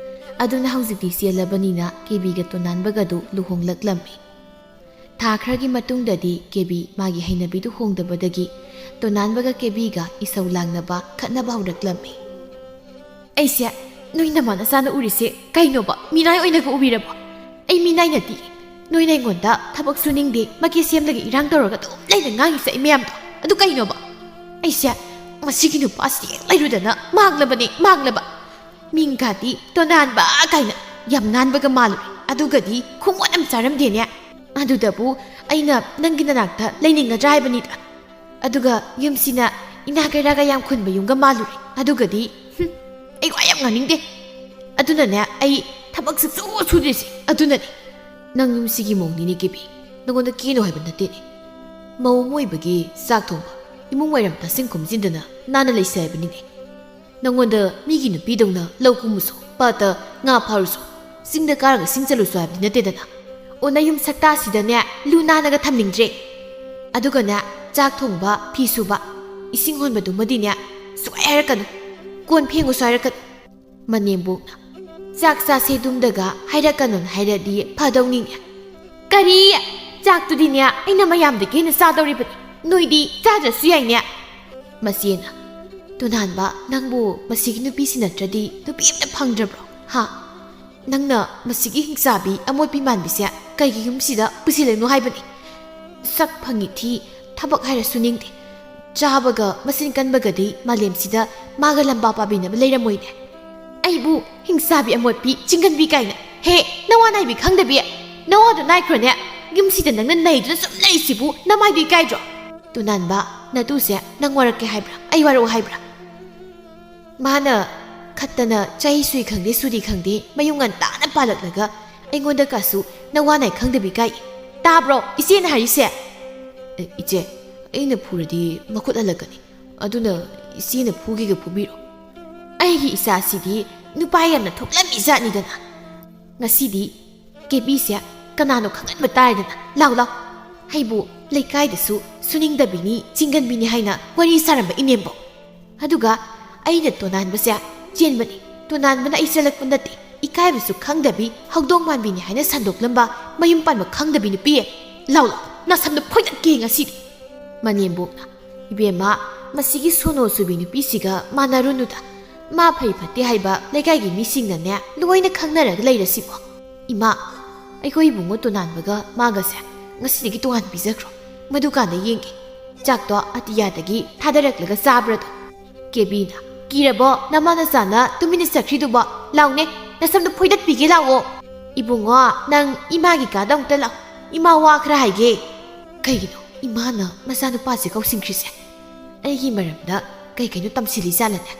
ꯑꯗꯨꯅ ꯍꯧꯖꯤꯛꯇꯤ ꯆꯦꯜꯂꯕꯅꯤꯅ ꯀꯦꯕꯤꯒ ꯇꯣꯅꯥꯟꯕꯒꯗꯨ ꯂꯨꯍꯣꯡꯂꯛꯂꯝꯃꯤ꯫ ꯊꯥ ꯈꯔꯒꯤ ꯃꯇꯨꯡꯗꯗꯤ ꯀꯦꯕꯤ ꯃꯥꯒꯤ ꯍꯩꯅꯕꯤꯗꯨ ꯍꯣꯡꯗꯕꯗꯒꯤ ꯇꯣꯅꯥꯟꯕꯒ ꯀꯦꯕꯤꯒ ꯏꯁꯧ ꯂꯥꯡꯅꯕ, ꯈꯠꯅꯕ ꯍꯧꯔꯛꯂꯝꯃꯤ꯫ "ꯑꯩꯁꯦ ꯅꯣꯏ ꯅꯃꯥ ꯅꯆꯥꯅ ꯎꯔꯤꯁꯦ ꯀꯩꯅꯣꯕ? ꯃꯤꯅꯥꯏ ꯑꯣꯏꯅꯒ ꯎꯕꯤꯔꯕꯣ? ꯑꯩ ꯃꯤꯅꯥꯏ ꯅꯠꯇꯦ꯫ ꯅꯣꯏꯅ ꯑꯩꯉꯣꯟꯗ ꯊꯕꯛ ꯁꯨꯅꯤꯡꯗꯦ, ꯃꯀꯦ ꯁꯦꯝꯂꯒ ꯏꯔꯥꯡ ꯇꯧꯔꯒ ꯑꯗꯨꯝ ꯂꯩꯅ ꯉꯥꯡꯉꯤꯁꯦ ꯑꯩ ꯃꯌꯥꯝꯗꯣ꯫ ꯑꯗꯨ ꯀꯩꯅꯣꯕ? ꯑꯩꯁꯦ ꯃꯁꯤꯒꯤ ꯅꯨꯄꯥꯁꯤ ꯌꯦꯡ ꯂꯩꯔꯨꯗꯅ ꯃꯥꯡꯂꯕꯅꯦ, ꯃꯥꯡꯂꯕ꯫ ꯃꯤꯡꯒꯥꯗꯤ ꯇꯣꯅꯥꯟꯕ ꯀꯥꯏꯅ ꯌꯥꯝ ꯅꯥꯟꯕꯒ ꯃꯥꯜꯂꯨꯔꯦ, ꯑꯗꯨꯒꯗꯤ ꯈꯨꯃꯣꯠ ꯑꯃ ꯆꯥꯔꯝꯗꯦꯅꯦ꯫ ꯑꯗꯨꯗꯕꯨ ꯑꯩꯅ ꯅꯪꯒꯤ ꯅꯅꯥꯛꯇ ꯂꯩꯅꯤꯡꯒꯗ꯭ꯔꯥ ꯍꯥꯏꯕꯅꯤꯗ꯫ ꯑꯗꯨꯒ ꯌꯨꯝꯁꯤꯅ ꯏꯅꯥ ꯀꯩꯔꯥꯒ ꯌꯥꯝ ꯈꯨꯟꯕ ꯌꯨꯝꯒ ꯃꯥꯜꯂꯨꯔꯦ, ꯑꯗꯨꯒꯗꯤ, ꯍꯨꯝ, ꯑꯩ ꯋꯥ ꯌꯥꯝ ꯉꯥꯡꯅꯤꯡꯗꯦ꯫ ꯑꯗꯨꯅꯅꯦ ꯑꯩ ꯊꯕꯛ ꯁꯨꯛꯁꯨ ꯁꯨꯗ꯭ꯔꯤꯁꯦ꯫ ꯑꯗꯨꯅꯅꯦ ꯅꯪ ꯌꯨꯝꯁꯤꯒꯤ ꯃꯧꯅꯤꯅꯦ ꯀꯦꯕꯤ, ꯅꯉꯣꯟꯗ ꯀꯦꯅꯣ ꯍꯥꯏꯕ ꯅꯠꯇꯦꯅꯦ꯫ ꯃꯧ ꯑꯃ ꯑꯣꯏꯕꯒꯤ ꯆꯥꯛ ꯊꯣꯡꯕ, ꯏꯃꯨꯡ ꯋꯥꯏꯔꯝ ꯇꯥꯁꯤꯟ ꯈꯣꯝꯖꯤꯟꯗꯅ ꯅꯥꯟꯅ ꯂꯩꯁꯦ ꯍꯥꯏꯕꯅꯤꯅꯦ꯫ ꯅꯉꯣꯟꯗ ꯃꯤꯒꯤ ꯅꯨꯄꯤꯗꯧꯅ ꯂꯧ ꯀꯨꯝꯃꯨꯁꯨ, ꯄꯥꯠꯇ ꯉꯥ ꯐꯥꯔꯨꯁꯨ, ꯆꯤꯡꯗ ꯀꯥꯔꯒ ꯁꯤꯡ ꯆꯠꯂꯨꯁꯨ ꯍꯥꯏꯕꯗꯤ ꯅꯠꯇꯦꯗꯅ꯫ ꯑꯣ, ꯅꯌꯨꯝ ꯁꯛꯇꯥꯁꯤꯗꯅꯦ ꯂꯨ ꯅꯥꯟꯅꯒ ꯊꯝꯅꯤꯡꯗ꯭ꯔꯦ꯫ ꯑꯗꯨꯒꯅꯦ, ꯆꯥꯛ ꯊꯣꯡꯕ, ꯐꯤ ꯁꯨꯕ, ꯏꯁꯤꯡ ꯍꯣꯟꯕꯗꯨꯃꯗꯤꯅꯦ ꯁꯨꯛꯍꯥꯏ ꯍꯥꯏꯔꯛꯀꯅꯨ꯫ ꯀꯣꯟ ꯐꯦꯡꯉꯨꯁꯨ ꯍꯥꯏꯔꯛꯀꯅꯨ꯫ ꯃꯅꯦꯝꯕꯣꯛꯅ, "ꯆꯥꯛ ꯆꯥꯁꯦ ꯗꯨꯝꯗꯒ ꯍꯥꯏꯔꯛꯀꯅꯨꯅ ꯍꯥꯏꯔꯗꯤ ꯐꯗꯧꯅꯤꯅꯦ꯫ ꯀꯔꯤ? ꯆꯥꯛꯇꯨꯗꯤꯅꯦ ꯑꯩꯅ ꯃꯌꯥꯝꯗꯒꯤ ꯍꯦꯟꯅ ꯆꯥꯗꯧꯔꯤꯕꯅꯤ꯫ ꯅꯣꯏꯗꯤ ꯆꯥꯗ꯭ꯔꯁꯨ ꯌꯥꯏꯅꯦ꯫" ꯃꯆꯦꯅ, "ꯇꯣꯅꯥꯟꯕ, ꯅꯪꯕꯨ ꯃꯁꯤꯒꯤ ꯅꯨꯄꯤꯁꯤ ꯅꯠꯇ꯭ꯔꯗꯤ ꯅꯨꯄꯤ ꯑꯝꯇ ꯐꯪꯗ꯭ꯔꯕ꯭ꯔꯣ? ꯍꯥ? ꯅꯪꯅ ꯃꯁꯤꯒꯤ ꯍꯤꯡꯆꯥꯕꯤ ꯑꯃꯣꯠꯄꯤ ꯃꯥꯟꯕꯤꯁꯦ ꯀꯩꯒꯤ ꯌꯨꯝꯁꯤꯗ ꯄꯨꯁꯤꯜꯂꯛꯅꯣ ꯍꯥꯏꯕꯅꯤ? ꯁꯛ ꯐꯪꯉꯤ ꯊꯤ, ꯊꯕꯛ ꯍꯥꯏꯔꯁꯨ ꯅꯤꯡꯗꯦ꯫ ꯆꯥꯕꯒ ꯃꯆꯤꯟ ꯀꯟꯕꯒꯗꯤ ꯃꯥꯂꯦꯝꯁꯤꯗ ꯃꯥꯒ ꯂꯝꯕꯥ ꯄꯥꯕꯤꯅꯕ ꯂꯩꯔꯝꯃꯣꯏꯅꯦ꯫ ꯑꯩꯕꯨ ꯍꯤꯡꯆꯥꯕꯤ ꯑꯃꯣꯠꯄꯤ, ꯆꯤꯡꯒꯟꯕꯤ ꯀꯥꯏꯅ꯫ ꯍꯦ, ꯅꯋꯥ ꯅꯥꯏꯕꯤ ꯈꯪꯗꯕꯤ! ꯅꯋꯥꯗꯣ ꯅꯥꯏꯈ꯭ꯔꯣꯅꯦ꯫ ꯌꯨꯝꯁꯤꯗ ꯅꯪꯅ ꯅꯩꯗꯨꯅ ꯁꯨꯝ ꯂꯩꯁꯤꯕꯨ ꯅꯃꯥꯏꯗꯨ ꯏꯀꯥꯏꯗ꯭ꯔꯣ? ꯇꯨꯅꯥꯟꯕ, ꯅꯇꯨꯁꯦ ꯅꯪ ꯋꯥꯔꯛꯀꯦ ꯍꯥꯏꯕ꯭ꯔꯥ? ꯑꯩ ꯋꯥꯔꯛꯑꯣ ꯍꯥꯏꯕ꯭ꯔꯥ? ꯃꯥꯅ ꯈꯠꯇꯅ ꯆꯍꯤ ꯁꯨꯏ ꯈꯪꯗꯦ ꯁꯨꯗꯤ ꯈꯪꯗꯦ ꯃꯌꯨꯝ ꯉꯟꯇꯥꯅ ꯄꯥꯜꯂꯛꯂꯒ ꯑꯩꯉꯣꯟꯗ ꯀꯥꯁꯨ ꯅꯋꯥ ꯅꯥꯏ ꯈꯪꯗꯕꯤ ꯀꯥꯏ꯫ ꯇꯥꯕ꯭ꯔꯣ ꯏꯆꯦꯅ ꯍꯥꯏꯔꯤꯁꯦ? "ꯑꯦ, ꯏꯆꯦ, ꯑꯩꯅ ꯐꯨꯔꯗꯤ ꯃꯈꯨꯠ ꯍꯜꯂꯛꯀꯅꯤ꯫ ꯑꯗꯨꯅ ꯏꯆꯦꯅ ꯐꯨꯒꯦꯒ ꯐꯨꯕꯤꯔꯣ꯫ ꯑꯩꯒꯤ ꯏꯆꯥꯁꯤꯗꯤ ꯅꯨꯄꯥ ꯌꯥꯝꯅ ꯊꯣꯛꯂꯝꯃꯤ ꯖꯥꯠꯅꯤꯗꯅ꯫ ꯉꯁꯤꯗꯤ ꯀꯦꯕꯤꯁꯦ ꯀꯅꯥꯅꯣ ꯈꯪꯍꯟꯕ ꯇꯥꯔꯦꯗꯅ꯫ ꯂꯥꯎ, ꯂꯥꯎ꯫ ꯑꯩꯕꯨ ꯂꯩꯀꯥꯏꯗꯁꯨ ꯁꯨꯅꯤꯡꯗꯕꯤꯅꯤ, ꯆꯤꯡꯒꯟꯕꯤꯅꯤ ꯍꯥꯏꯅ ꯋꯥꯔꯤ ꯁꯥꯔꯝꯕ ꯏꯅꯦꯝꯕꯣꯛ꯫ ꯑꯗꯨꯒ ꯑꯩꯅ ꯇꯣꯅꯥꯟꯕꯁꯦ ꯆꯦꯟꯕꯅꯤ꯫ ꯇꯣꯅꯥꯟꯕꯅ ꯑꯩ ꯆꯦꯜꯂꯛꯄ ꯅꯠꯇꯦ, ꯏꯀꯥꯏꯕꯁꯨ ꯈꯪꯗꯕꯤ ꯍꯧꯗꯣꯡ ꯃꯥꯟꯕꯤꯅꯤ ꯍꯥꯏꯅ ꯁꯟꯗꯣꯛꯂꯝꯕ ꯃꯌꯨꯝ ꯄꯥꯟꯕ ꯈꯪꯗꯕꯤ ꯅꯨꯄꯤ꯫ ꯂꯥꯎ, ꯂꯥꯎ, ꯅꯁꯝꯗꯣ ꯐꯣꯏꯗꯠꯀꯦ ꯉꯁꯤꯗꯤ꯫" ꯃꯅꯦꯝꯕꯣꯛꯅ, "ꯏꯕꯦꯝꯃ, ꯃꯁꯤꯒꯤ ꯁꯣꯅꯣ ꯁꯨꯕꯤ ꯅꯨꯄꯤꯁꯤꯒ ꯃꯥꯟꯅꯔꯨꯅꯨꯗ꯫ ꯃꯥ ꯐꯩ ꯐꯠꯇꯦ ꯍꯥꯏꯕ ꯂꯩꯀꯥꯏꯒꯤ ꯃꯤꯁꯤꯡꯅꯅꯦ ꯂꯣꯏꯅ ꯈꯪꯅꯔꯒ ꯂꯩꯔꯁꯤꯕꯣ꯫ ꯏꯃꯥ, ꯑꯩꯈꯣꯏ ꯏꯕꯨꯡꯉꯣ ꯇꯣꯅꯥꯟꯕꯒ ꯃꯥꯒꯁꯦ ꯉꯁꯤꯗꯒꯤ ꯇꯣꯉꯥꯟ ꯄꯤꯖꯈ꯭ꯔꯣ꯫ ꯃꯗꯨꯀꯥꯟꯗ ꯌꯦꯡꯒꯦ꯫ ꯆꯥꯛꯇꯣ ꯑꯇꯤꯌꯥꯗꯒꯤ ꯊꯥꯗꯔꯛꯂꯒ ꯆꯥꯕ꯭ꯔꯥꯗꯣ꯫" ꯀꯦꯕꯤꯅ, "ꯀꯤꯔꯕꯣ ꯅꯃꯥ ꯅꯆꯥꯅ ꯇꯨꯃꯤꯟꯅ ꯆꯠꯈ꯭ꯔꯤꯗꯨꯕꯣ? ꯂꯥꯎꯅꯦ, ꯅꯁꯝꯗꯣ ꯐꯣꯏꯗꯠꯄꯤꯒꯦ ꯂꯥꯛꯑꯣ꯫ ꯏꯕꯨꯡꯉꯣ, ꯅꯪ ꯏꯃꯥꯒꯤ ꯀꯥꯗ ꯑꯃꯨꯛꯇ ꯂꯥꯛꯑꯣ꯫ ꯏꯃꯥ ꯋꯥ ꯈꯔ ꯍꯥꯏꯒꯦ꯫" ꯀꯩꯒꯤꯅꯣ ꯏꯃꯥꯅ ꯃꯆꯥꯅꯨꯄꯥꯁꯦ ꯀꯧꯁꯤꯟꯈ꯭ꯔꯤꯁꯦ? ꯑꯩꯒꯤ ꯃꯔꯝꯗ ꯀꯩ ꯀꯩꯅꯣ ꯇꯝꯁꯤꯜꯂꯤꯖꯥꯠꯂꯅꯦ?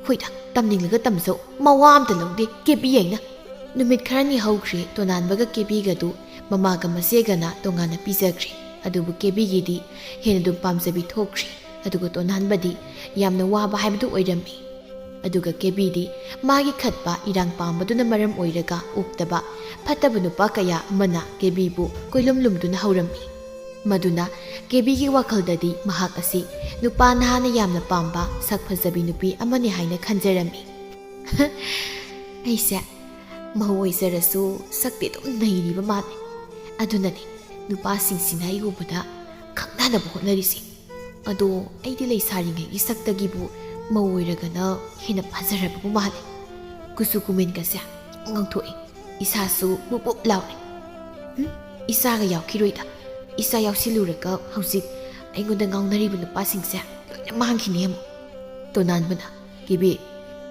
ꯍꯣꯏꯗ, ꯇꯝꯅꯤꯡꯂꯒ ꯇꯝꯖꯧ, ꯃꯋꯥ ꯑꯝꯇ ꯂꯧꯗꯦ ꯀꯦꯕꯤ ꯑꯩꯅ꯫ ꯅꯨꯃꯤꯠ ꯈꯔꯅꯤ ꯍꯧꯈ꯭ꯔꯦ, ꯇꯣꯅꯥꯟꯕꯒ ꯀꯦꯕꯤꯒꯗꯨ ꯃꯃꯥꯒ ꯃꯆꯦꯒꯅ ꯇꯣꯉꯥꯟꯅ ꯄꯤꯖꯈ꯭ꯔꯦ꯫ ꯑꯗꯨꯕꯨ ꯀꯦꯕꯤꯒꯤꯗꯤ ꯍꯦꯟꯅ ꯑꯗꯨꯝ ꯄꯥꯝꯖꯕꯤ ꯊꯣꯛꯈ꯭ꯔꯦ꯫ ꯑꯗꯨꯒ ꯇꯣꯅꯥꯟꯕꯗꯤ ꯌꯥꯝꯅ ꯋꯥꯕ ꯍꯥꯏꯕꯗꯨ ꯑꯣꯏꯔꯝꯃꯤ꯫ ꯑꯗꯨꯒ ꯀꯦꯕꯤꯗꯤ ꯃꯥꯒꯤ ꯈꯠꯄ ꯏꯔꯥꯡ ꯄꯥꯝꯕꯗꯨꯅ ꯃꯔꯝ ꯑꯣꯏꯔꯒ ꯎꯞꯇꯕ ꯐꯠꯇꯕ ꯅꯨꯄꯥ ꯀꯌꯥ ꯑꯃꯅ ꯀꯦꯕꯤꯕꯨ ꯀꯣꯏꯂꯨꯝ ꯂꯨꯝꯗꯨꯅ ꯍꯧꯔꯝꯃꯤ꯫ ꯃꯗꯨꯅ ꯀꯦꯕꯤꯒꯤ ꯋꯥꯈꯜꯗꯗꯤ ꯃꯍꯥꯛ ꯑꯁꯤ ꯅꯨꯄꯥ ꯅꯍꯥꯅ ꯌꯥꯝꯅ ꯄꯥꯝꯕ ꯁꯛ ꯐꯖꯕꯤ ꯅꯨꯄꯤ ꯑꯃꯅꯤ ꯍꯥꯏꯅ ꯈꯟꯖꯔꯝꯃꯤ꯫ "ꯑꯩꯁꯦ ꯃꯧ ꯑꯣꯏꯖꯔꯁꯨ ꯁꯛꯇꯤ ꯑꯗꯨꯝ ꯅꯩꯔꯤꯕ ꯃꯥꯜꯂꯦ꯫ ꯑꯗꯨꯅꯅꯦ ꯅꯨꯄꯥꯁꯤꯡꯁꯤꯅ ꯑꯩ ꯎꯕꯗ ꯈꯪꯅꯅꯕ ꯍꯣꯠꯅꯔꯤꯁꯦ꯫ ꯑꯗꯣ ꯑꯩꯗꯤ ꯂꯩꯁꯥꯔꯤꯉꯩꯒꯤ ꯁꯛꯇꯒꯤꯕꯨ ꯃꯧ ꯑꯣꯏꯔꯒꯅ ꯍꯦꯟꯅ ꯐꯖꯔꯕꯕꯨ ꯃꯥꯜꯂꯦ꯫ ꯀꯨꯆꯨ ꯀꯨꯃꯦꯟꯒꯁꯦ ꯉꯧꯊꯣꯛꯑꯦ, ꯏꯁꯥꯁꯨ ꯕꯨꯞ ꯕꯨꯞ ꯂꯥꯎꯔꯦ꯫" ꯏꯆꯥꯒ ꯌꯥꯎꯈꯤꯔꯣꯏꯗ꯫ ꯏꯆꯥ ꯌꯥꯎꯁꯤꯜꯂꯨꯔꯒ ꯍꯧꯖꯤꯛ ꯑꯩꯉꯣꯟꯗ ꯉꯥꯎꯅꯔꯤꯕ ꯅꯨꯄꯥꯁꯤꯡꯁꯦ ꯂꯣꯏꯅ ꯃꯥꯡꯈꯤꯅꯤ ꯑꯃꯨꯛ꯫ ꯇꯣꯅꯥꯟꯕꯅ, "ꯀꯦꯕꯤ,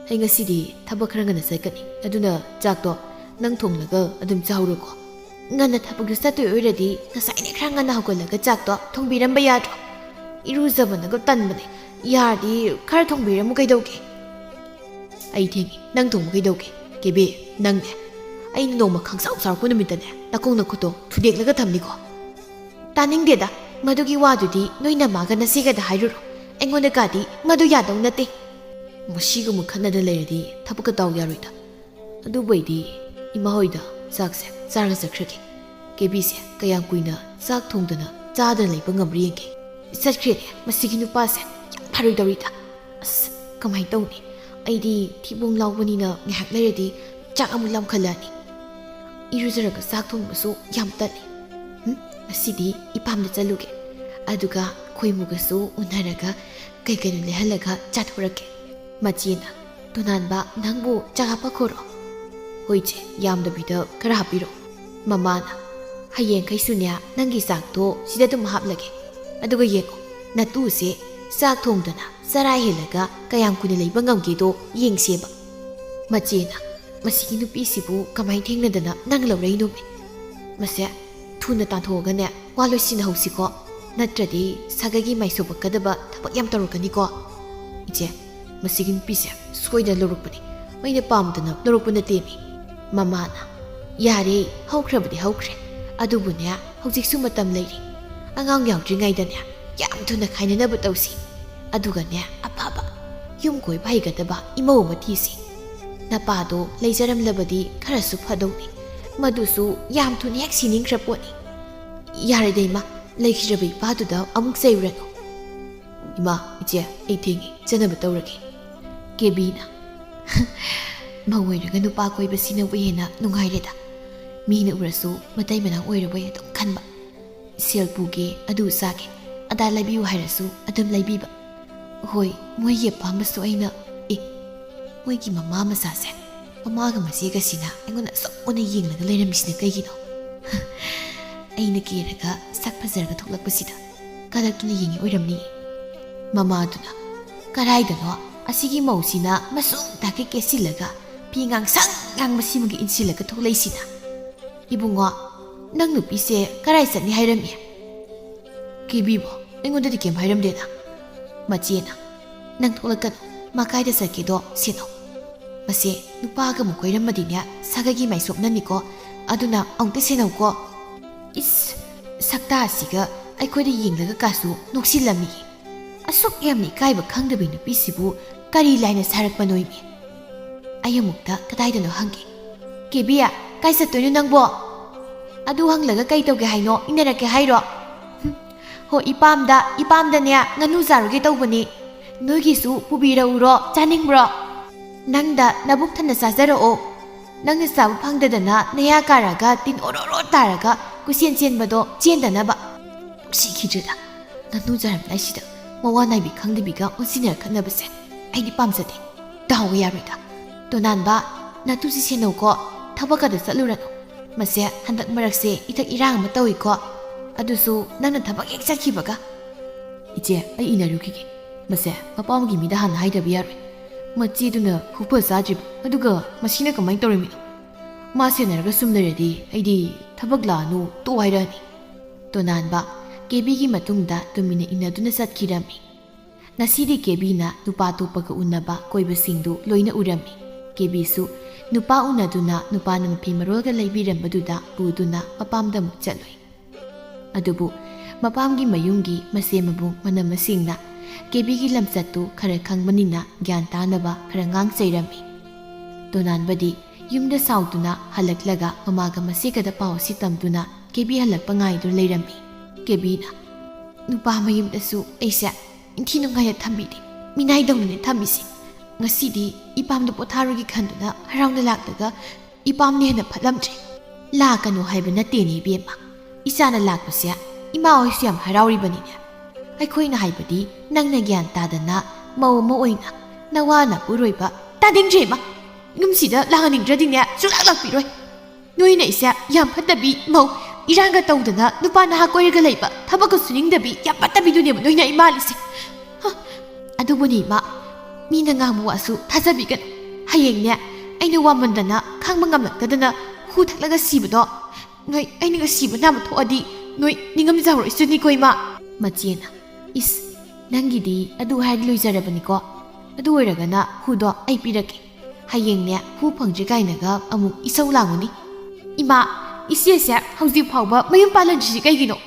ꯑꯩ ꯉꯁꯤꯗꯤ ꯊꯕꯛ ꯈꯔ ꯉꯟꯅ ꯆꯠꯀꯅꯤ, ꯑꯗꯨꯅ ꯆꯥꯛꯇꯣ ꯅꯪ ꯊꯣꯡꯂꯒ ꯑꯗꯨꯝ ꯆꯥꯍꯧꯔꯣꯀꯣ꯫ ꯉꯟꯅ ꯊꯕꯛꯇꯨ ꯆꯠꯇꯣꯏ ꯑꯣꯏꯔꯗꯤ ꯉꯁꯥꯏꯅ ꯈꯔ ꯉꯟꯅ ꯍꯧꯒꯠꯂꯒ ꯆꯥꯛꯇꯣ ꯊꯣꯡꯕꯤꯔꯝꯕ ꯌꯥꯗ꯭ꯔꯣ? ꯏꯔꯨꯖꯕꯅꯒ ꯇꯟꯕꯅꯦ꯫ ꯌꯥꯔꯗꯤ ꯈꯔ ꯊꯣꯡꯕꯤꯔꯝꯃꯨ ꯀꯩꯗꯧꯒꯦ?" "ꯑꯩ ꯊꯦꯡꯉꯤ, ꯅꯪ ꯊꯣꯡꯕ ꯀꯩꯗꯧꯒꯦ? ꯀꯦꯕꯤ, ꯅꯪꯅꯦ, ꯑꯩꯅ ꯅꯣꯡꯃ ꯈꯪꯁꯥꯎ ꯁꯥꯎꯔꯛꯄ ꯅꯨꯃꯤꯠꯇꯅꯦ, ꯅꯀꯣꯡ ꯅꯈꯨꯠꯇꯣ ꯊꯨꯗꯦꯛꯂꯒ ꯊꯝꯅꯤꯀꯣ꯫" "ꯇꯥꯅꯤꯡꯗꯦꯗ, ꯃꯗꯨꯒꯤ ꯋꯥꯗꯨꯗꯤ ꯅꯣꯏ ꯅꯃꯥꯒ ꯅꯆꯦꯒꯗ ꯍꯥꯏꯔꯨꯔꯣ꯫ ꯑꯩꯉꯣꯟꯗꯒꯗꯤ ꯃꯗꯨ ꯌꯥꯗꯧ ꯅꯠꯇꯦ꯫" "ꯃꯁꯤꯒꯨꯝꯕ ꯈꯠꯅꯗ ꯂꯩꯔꯗꯤ ꯊꯕꯛꯀ ꯇꯧ ꯌꯥꯔꯣꯏꯗ꯫ ꯑꯗꯨꯕꯨ ꯑꯩꯗꯤ ꯏꯃꯥ ꯍꯣꯏꯗ ꯆꯥꯛꯁꯦ ꯆꯥꯔꯒ ꯆꯠꯈ꯭ꯔꯒꯦ꯫ ꯀꯦꯕꯤꯁꯦ ꯀꯌꯥꯝ ꯀꯨꯏꯅ ꯆꯥꯛ ꯊꯣꯡꯗꯅ ꯆꯥꯗꯅ ꯂꯩꯕ ꯉꯝꯕ꯭ꯔꯥ ꯌꯦꯡꯒꯦ꯫" "ꯆꯠꯈ꯭ꯔꯦꯅꯦ, ꯃꯁꯤꯒꯤ ꯅꯨꯄꯥꯁꯦ ꯌꯥꯝ ꯐꯔꯣꯏꯗꯧꯔꯤꯗ꯫ ꯑꯁ, ꯀꯃꯥꯏꯅ ꯇꯧꯅꯤ? ꯑꯩꯗꯤ ꯊꯤꯕꯣꯡ ꯂꯥꯎꯕꯅꯤꯅ ꯉꯥꯏꯍꯥꯛ ꯂꯩꯔꯗꯤ ꯆꯥꯛ ꯑꯃꯨꯛ ꯂꯥꯝꯈꯠꯂꯛꯑꯅꯤ꯫ ꯏꯔꯨꯖꯔꯒ ꯆꯥꯛ ꯊꯣꯡꯕꯁꯨ ꯌꯥꯝ ꯇꯜꯂꯤ꯫ ꯍꯨꯝ, ꯉꯁꯤꯗꯤ ꯏꯄꯥꯝꯗ ꯆꯠꯂꯨꯒꯦ꯫ ꯑꯗꯨꯒ ꯈꯣꯏꯃꯨꯒꯁꯨ ꯎꯅꯔꯒ ꯀꯩ ꯀꯩꯅꯣ ꯂꯩꯍꯜꯂꯒ ꯆꯥꯊꯣꯔꯛꯀꯦ꯫" ꯃꯆꯦꯅ, "ꯇꯣꯅꯥꯟꯕ, ꯅꯪꯕꯨ ꯆꯥꯛ ꯍꯥꯞꯄꯛꯈꯣꯔꯣ?" "ꯍꯣꯏ ꯆꯦ, ꯌꯥꯝꯗꯕꯤꯗ ꯈꯔ ꯍꯥꯞꯄꯤꯔꯣ꯫" ꯃꯃꯥꯅ, "ꯍꯌꯦꯡꯈꯩꯁꯨꯅꯦ ꯅꯪꯒꯤ ꯆꯥꯛꯇꯣ ꯁꯤꯗ ꯑꯗꯨꯝ ꯍꯥꯞꯂꯒꯦ꯫ ꯑꯗꯨꯒ ꯌꯦꯡꯉꯣ, ꯅꯇꯨꯁꯦ ꯆꯥꯛ ꯊꯣꯡꯗꯅ ꯆꯔꯥ ꯍꯦꯜꯂꯒ ꯀꯌꯥꯝ ꯀꯨꯏꯅ ꯂꯩꯕ ꯉꯝꯒꯦꯗꯣ ꯌꯦꯡꯁꯦꯕ꯫" ꯃꯆꯦꯅ, "ꯃꯁꯤꯒꯤ ꯅꯨꯄꯤꯁꯤꯕꯨ ꯀꯃꯥꯏꯅ ꯊꯦꯡꯅꯗꯅ ꯅꯪ ꯂꯧꯔꯛꯏꯅꯣꯃꯦ? ꯃꯁꯦ ꯊꯨꯅ ꯇꯥꯟꯊꯣꯛꯑꯒꯅꯦ ꯋꯥ ꯂꯣꯏꯁꯤꯟꯅꯍꯧꯁꯤꯀꯣ, ꯅꯠꯇ꯭ꯔꯗꯤ ꯁꯥꯒꯩꯒꯤ ꯃꯥꯏ ꯁꯣꯛꯄꯛꯀꯗꯕ ꯊꯕꯛ ꯌꯥꯝ ꯇꯧꯔꯛꯀꯅꯤꯀꯣ꯫" "ꯏꯆꯦ, ꯃꯁꯤꯒꯤ ꯅꯨꯄꯤꯁꯦ ꯁꯣꯏꯗꯅ ꯂꯧꯔꯛꯄꯅꯤ, ꯃꯩꯅ ꯄꯥꯝꯗꯅ ꯂꯧꯔꯛꯄ ꯅꯠꯇꯦꯃꯤ꯫" ꯃꯃꯥꯅ, "ꯌꯥꯔꯦ, ꯍꯧꯈ꯭ꯔꯕꯗꯤ ꯍꯧꯈ꯭ꯔꯦ, ꯑꯗꯨꯕꯨꯅꯦ ꯍꯧꯖꯤꯛꯁꯨ ꯃꯇꯝ ꯂꯩꯔꯤ꯫ ꯑꯉꯥꯡ ꯌꯥꯎꯗ꯭ꯔꯤꯉꯩꯗꯅꯦ ꯌꯥꯝ ꯊꯨꯅ ꯈꯥꯏꯅꯅꯕ ꯇꯧꯁꯤ꯫ ꯑꯗꯨꯒꯅꯦ ꯑꯐꯕ ꯌꯨꯝ ꯀꯣꯏꯕ ꯍꯩꯒꯗꯕ ꯏꯃꯧ ꯑꯃ ꯊꯤꯁꯤ꯫ ꯅꯄꯥꯗꯣ ꯂꯩꯖꯔꯝꯂꯕꯗꯤ ꯈꯔꯁꯨ ꯐꯗꯧꯅꯤ, ꯃꯗꯨꯁꯨ ꯌꯥꯝ ꯊꯨꯅ ꯍꯦꯛ ꯁꯤꯅꯤꯡꯈ꯭ꯔ ꯄꯣꯠꯅꯤ꯫ ꯌꯥꯔꯦꯗ ꯏꯃꯥ, ꯂꯩꯈꯤꯗ꯭ꯔꯕ ꯏꯄꯥꯗꯨꯗ ꯑꯃꯨꯛ ꯆꯩꯔꯨꯔꯅꯨ꯫" "ꯏꯃꯥ, ꯏꯆꯦ, ꯑꯩ ꯊꯦꯡꯉꯤ, ꯆꯠꯅꯕ ꯇꯧꯔꯒꯦ꯫" ꯀꯦꯕꯤꯅ, "ꯃꯧ ꯑꯣꯏꯔꯒ ꯅꯨꯄꯥ ꯀꯣꯏꯕꯁꯤꯅꯕꯨ ꯍꯦꯟꯅ ꯅꯨꯡꯉꯥꯏꯔꯦꯗ꯫ ꯃꯤꯅ ꯎꯔꯁꯨ ꯃꯇꯩ ꯃꯅꯥꯎ ꯑꯣꯏꯔꯕꯣꯏ ꯑꯗꯨꯝ ꯈꯟꯕ꯫ ꯁꯦꯜ ꯄꯨꯒꯦ, ꯑꯗꯨ ꯆꯥꯒꯦ, ꯑꯗꯥ ꯂꯩꯕꯤꯌꯨ ꯍꯥꯏꯔꯁꯨ ꯑꯗꯨꯝ ꯂꯩꯕꯤꯕ꯫ ꯍꯣꯏ, ꯃꯣꯏꯒꯤ ꯑꯄꯥꯝꯕꯁꯨ ꯑꯩꯅ, ꯑꯦ, ꯃꯣꯏꯒꯤ ꯃꯃꯥ ꯃꯆꯥꯁꯦ, ꯃꯃꯥꯒ ꯃꯆꯦꯒꯁꯤꯅ ꯑꯩꯉꯣꯟꯗ ꯑꯁꯨꯛ ꯃꯨꯟꯅ ꯌꯦꯡꯂꯒ ꯂꯩꯔꯝꯃꯤꯁꯤꯅ ꯀꯩꯒꯤꯅꯣ? ꯑꯩꯅ ꯀꯦꯔꯒ ꯁꯛ ꯐꯖꯔꯒ ꯊꯣꯛꯂꯛꯄꯁꯤꯗ ꯀꯂꯛꯇꯨꯅ ꯌꯦꯡꯉꯤ ꯑꯣꯏꯔꯝꯅꯤ꯫ ꯃꯃꯥꯗꯨꯅ, "ꯀꯔꯥꯏꯗꯅꯣ ꯑꯁꯤꯒꯤ ꯃꯧꯁꯤꯅ ꯃꯁꯨꯡ ꯇꯥꯛꯀꯩ ꯀꯦꯁꯤꯜꯂꯒ ꯐꯤ ꯉꯥꯡꯁꯪ ꯉꯥꯡꯕꯁꯤꯃꯒ ꯏꯟꯁꯤꯜꯂꯒ ꯊꯣꯛꯂꯛꯏꯁꯤꯅ? ꯏꯕꯨꯡꯉꯣ, ꯅꯪ ꯅꯨꯄꯤꯁꯦ ꯀꯔꯥꯏ ꯆꯠꯅꯤ ꯍꯥꯏꯔꯝꯃꯤ?" "ꯀꯦꯕꯤꯕꯣ ꯑꯩꯉꯣꯟꯗꯗꯤ ꯀꯩꯝ ꯍꯥꯏꯔꯝꯗꯦꯅ?" ꯃꯆꯦꯅ, "ꯅꯪ ꯊꯣꯛꯂꯛꯀꯅꯨ, ꯃꯥ ꯀꯥꯏꯗ ꯆꯠꯀꯦꯗꯣ ꯁꯦꯟꯅꯧ꯫ ꯃꯁꯦ ꯅꯨꯄꯥꯒ ꯑꯃꯨꯛ ꯀꯣꯏꯔꯝꯃꯗꯤꯅꯦ ꯁꯥꯒꯩꯒꯤ ꯃꯥꯏꯁꯣꯛꯅꯅꯤꯀꯣ, ꯑꯗꯨꯅ ꯑꯃꯨꯛꯇ ꯁꯦꯟꯅꯧꯀꯣ꯫" ꯏꯁ, ꯁꯛꯇꯥꯁꯤꯒ ꯑꯩꯈꯣꯏꯗ ꯌꯦꯡꯂꯒ ꯀꯥꯁꯨ ꯅꯣꯛꯁꯤꯜꯂꯝꯃꯤ꯫ ꯑꯁꯨꯛ ꯌꯥꯝꯅ ꯏꯀꯥꯏꯕ ꯈꯪꯗꯕꯤ ꯅꯨꯄꯤꯁꯤꯕꯨ ꯀꯔꯤ ꯂꯥꯏꯅ ꯁꯥꯔꯛꯄꯅꯣꯏꯃꯤ? ꯑꯩ ꯑꯃꯨꯛꯇ ꯀꯗꯥꯏꯗꯅꯣ ꯍꯪꯒꯦ꯫ "ꯀꯦꯕꯤ, ꯀꯥꯏ ꯆꯠꯇꯣꯏꯅꯣ ꯅꯪꯕꯣ?" "ꯑꯗꯨ ꯍꯪꯂꯒ ꯀꯩ ꯇꯧꯒꯦ ꯍꯥꯏꯅꯣ? ꯏꯟꯅꯔꯛꯀꯦ ꯍꯥꯏꯔꯣ?" "ꯍꯨꯝ, ꯍꯣ, ꯏꯄꯥꯝꯗ, ꯏꯄꯥꯝꯗꯅꯦ ꯉꯥꯅꯨ ꯆꯥꯔꯨꯒꯦ ꯇꯧꯕꯅꯤ꯫ ꯅꯣꯏꯒꯤꯁꯨ ꯄꯨꯕꯤꯔꯛꯎꯔꯣ? ꯆꯥꯅꯤꯡꯕ꯭ꯔꯣ? ꯅꯪꯗ ꯅꯕꯨꯛ ꯊꯟꯅ ꯆꯥꯖꯔꯛꯑꯣ꯫ ꯅꯪꯅ ꯆꯥꯕ ꯐꯪꯗꯗꯅ ꯅꯌꯥ ꯀꯥꯔꯒ ꯇꯤꯟ ꯑꯣꯔꯣ ꯑꯣꯔꯣ ꯇꯥꯔꯒ ꯀꯣꯏꯆꯦꯟ ꯆꯦꯟꯕꯗꯣ ꯆꯦꯟꯗꯅꯕ꯫" ꯅꯨꯡꯁꯤꯈꯤꯗ꯭ꯔꯦꯗ꯫ ꯉꯥꯅꯨ ꯆꯥꯔꯝꯗꯥꯏꯁꯤꯗ ꯃꯋꯥ ꯅꯥꯏꯕꯤ ꯈꯪꯗꯕꯤꯒ ꯑꯣꯟꯁꯤꯟꯅꯔ ꯈꯠꯅꯕꯁꯦ ꯑꯩꯗꯤ ꯄꯥꯝꯖꯗꯦ꯫ ꯗꯥꯎꯒ ꯌꯥꯔꯣꯏꯗ꯫ "ꯇꯣꯅꯥꯟꯕ, ꯅꯇꯨꯁꯤ ꯁꯦꯟꯅꯧꯀꯣ, ꯊꯕꯛꯀꯗ ꯆꯠꯂꯨꯔꯅꯨ꯫ ꯃꯁꯦ ꯍꯟꯗꯛ ꯃꯔꯛꯁꯦ ꯏꯊꯛ ꯏꯔꯥꯡ ꯑꯃ ꯇꯧꯏꯀꯣ, ꯑꯗꯨꯁꯨ ꯅꯪꯅ ꯊꯕꯛ ꯍꯦꯛ ꯆꯠꯈꯤꯕꯒ꯫" "ꯏꯆꯦ, ꯑꯩ ꯏꯟꯅꯔꯨꯈꯤꯒꯦ꯫ ꯃꯁꯦ ꯃꯄꯥꯝꯒꯤ ꯃꯤꯗ ꯍꯥꯟꯅ ꯍꯥꯏꯗꯕ ꯌꯥꯔꯣꯏ꯫ ꯃꯆꯦꯗꯨꯅ ꯈꯨꯐ ꯆꯥꯗ꯭ꯔꯤꯕ, ꯑꯗꯨꯒ ꯃꯁꯤꯅ ꯀꯃꯥꯏꯅ ꯇꯧꯔꯝꯃꯤꯅꯣ? ꯃꯥ ꯁꯦꯟꯅꯔꯒ ꯁꯨꯝ ꯂꯩꯔꯗꯤ ꯑꯩꯗꯤ ꯊꯕꯛ ꯂꯥꯛꯑꯅꯨ ꯇꯣꯛ ꯍꯥꯏꯔꯛꯑꯅꯤ꯫" ꯇꯣꯅꯥꯟꯕ ꯀꯦꯕꯤꯒꯤ ꯃꯇꯨꯡꯗ ꯇꯨꯃꯤꯟꯅ ꯏꯟꯅꯗꯨꯅ ꯆꯠꯈꯤꯔꯝꯃꯤ꯫ ꯉꯁꯤꯗꯤ ꯀꯦꯕꯤꯅ ꯅꯨꯄꯥ ꯑꯇꯣꯞꯄꯒ ꯎꯅꯕ ꯀꯣꯏꯕꯁꯤꯡꯗꯨ ꯂꯣꯏꯅ ꯎꯔꯝꯃꯤ꯫ ꯀꯦꯕꯤꯁꯨ ꯅꯨꯄꯥ ꯎꯅꯗꯨꯅ ꯅꯨꯄꯥꯅ ꯃꯐꯤ ꯃꯔꯣꯜꯒ ꯂꯩꯕꯤꯔꯝꯕꯗꯨꯗ ꯄꯨꯗꯨꯅ ꯃꯄꯥꯝꯗ ꯑꯃꯨꯛ ꯆꯠꯂꯨꯏ꯫ ꯑꯗꯨꯕꯨ ꯃꯄꯥꯝꯒꯤ ꯃꯌꯨꯝꯒꯤ ꯃꯆꯦ ꯃꯕꯨꯡ ꯃꯅꯝꯃꯁꯤꯡꯅ ꯀꯦꯕꯤꯒꯤ ꯂꯝꯆꯠꯇꯨ ꯈꯔ ꯈꯪꯕꯅꯤꯅ ꯒ꯭ꯌꯥꯟ ꯇꯥꯅꯕ ꯈꯔ ꯉꯥꯡ ꯆꯩꯔꯝꯃꯤ꯫ ꯇꯣꯅꯥꯟꯕꯗꯤ ꯌꯨꯝꯗ ꯁꯥꯎꯗꯨꯅ ꯍꯜꯂꯛꯂꯒ ꯃꯃꯥꯒ ꯃꯆꯦꯒꯗ ꯄꯥꯎ ꯑꯁꯤ ꯇꯝꯗꯨꯅ ꯀꯦꯕꯤ ꯍꯜꯂꯛꯄ ꯉꯥꯏꯗꯨꯅ ꯂꯩꯔꯝꯃꯤ꯫ ꯀꯦꯕꯤꯅ, "ꯅꯨꯄꯥ ꯃꯌꯨꯝꯗꯁꯨ ꯑꯩꯁꯦ ꯏꯟꯊꯤ ꯅꯨꯡꯉꯥꯏꯅ ꯊꯝꯕꯤꯗꯦ, ꯃꯤꯅꯥꯏꯗꯧꯅꯅꯦ ꯊꯝꯃꯤꯁꯦ꯫ ꯉꯁꯤꯗꯤ ꯏꯄꯥꯝꯗ ꯄꯣꯊꯥꯔꯨꯒꯦ ꯈꯟꯗꯨꯅ ꯍꯔꯥꯎꯅ ꯂꯥꯛꯂꯒ ꯏꯄꯥꯝꯅ ꯍꯦꯟꯅ ꯐꯠꯂꯝꯗ꯭ꯔꯦ꯫" "ꯂꯥꯛꯀꯅꯨ ꯍꯥꯏꯕ ꯅꯠꯇꯦꯅꯦ ꯏꯕꯦꯝꯃ, ꯏꯆꯥꯅ ꯂꯥꯛꯄꯁꯦ ꯏꯃꯥ ꯍꯣꯏꯁꯨ ꯌꯥꯝ ꯍꯔꯥꯎꯔꯤꯕꯅꯤꯅꯦ꯫ ꯑꯩꯈꯣꯏꯅ ꯍꯥꯏꯕꯗꯤ ꯅꯪꯅ ꯒ꯭ꯌꯥꯟ ꯇꯥꯗꯅ ꯃꯧ ꯑꯃ ꯑꯣꯏꯅ ꯅꯋꯥ ꯅꯄꯨꯔꯣꯏꯕ ꯇꯥꯅꯤꯡꯗ꯭ꯔꯦ ꯏꯃꯥ꯫ ꯌꯨꯝꯁꯤꯗ ꯂꯥꯛꯍꯟꯅꯤꯡꯗ꯭ꯔꯗꯤꯅꯦ ꯁꯨꯡꯂꯥꯛ ꯂꯥꯛꯄꯤꯔꯣꯏ꯫" ꯅꯣꯏꯅ ꯑꯩꯁꯦ ꯌꯥꯝ ꯐꯠꯇꯕꯤ ꯃꯧ, ꯏꯔꯥꯡꯒ ꯇꯧꯗꯅ ꯅꯨꯄꯥ ꯅꯍꯥ ꯀꯣꯏꯔꯒ ꯂꯩꯕ, ꯊꯕꯛꯀ ꯁꯨꯅꯤꯡꯗꯕꯤ ꯌꯥꯝ ꯐꯠꯇꯕꯤꯗꯨꯅꯦꯕ ꯅꯣꯏꯅ ꯑꯩ ꯃꯥꯜꯂꯤꯁꯦ꯫ ꯍ, ꯑꯗꯨꯕꯨꯅꯦ ꯏꯃꯥ, ꯃꯤꯅ ꯉꯥꯡꯕ ꯋꯥꯁꯨ ꯊꯥꯖꯕꯤꯒꯅꯨ꯫ ꯍꯌꯦꯡꯅꯦ ꯑꯩꯅ ꯋꯥꯃꯟꯗꯅ ꯈꯥꯡꯕ ꯉꯝꯂꯛꯇꯗꯅ ꯍꯨ ꯊꯛꯂꯒ ꯁꯤꯕꯗꯣ ꯅꯣꯏ ꯑꯩꯅꯒ ꯁꯤꯕ ꯅꯥꯕ ꯊꯣꯛꯑꯗꯤ ꯅꯣꯏ ꯅꯤꯡꯉꯝꯖꯍꯧꯔꯣꯏꯁꯨꯅꯤꯀꯣ ꯏꯃꯥ꯫ ꯃꯆꯦꯅ, "ꯏꯁ, ꯅꯪꯒꯤꯗꯤ ꯑꯗꯨ ꯍꯥꯏꯔꯗꯤ ꯂꯣꯏꯖꯔꯕꯅꯤꯀꯣ꯫ ꯑꯗꯨ ꯑꯣꯏꯔꯒꯅ ꯍꯨꯗꯣ ꯑꯩ ꯄꯤꯔꯛꯀꯦ꯫ ꯍꯌꯦꯡꯅꯦ ꯍꯨ ꯐꯪꯗ꯭ꯔꯤ ꯀꯥꯏꯅꯒ ꯑꯃꯨꯛ ꯏꯁꯧ ꯂꯥꯡꯒꯅꯤ꯫" "ꯏꯃꯥ, ꯏꯆꯦꯁꯦ ꯍꯧꯖꯤꯛ ꯐꯥꯎꯕ ꯃꯌꯨꯝ ꯄꯥꯜꯍꯟꯗ꯭ꯔꯤꯁꯤ ꯀꯩꯒꯤꯅꯣ?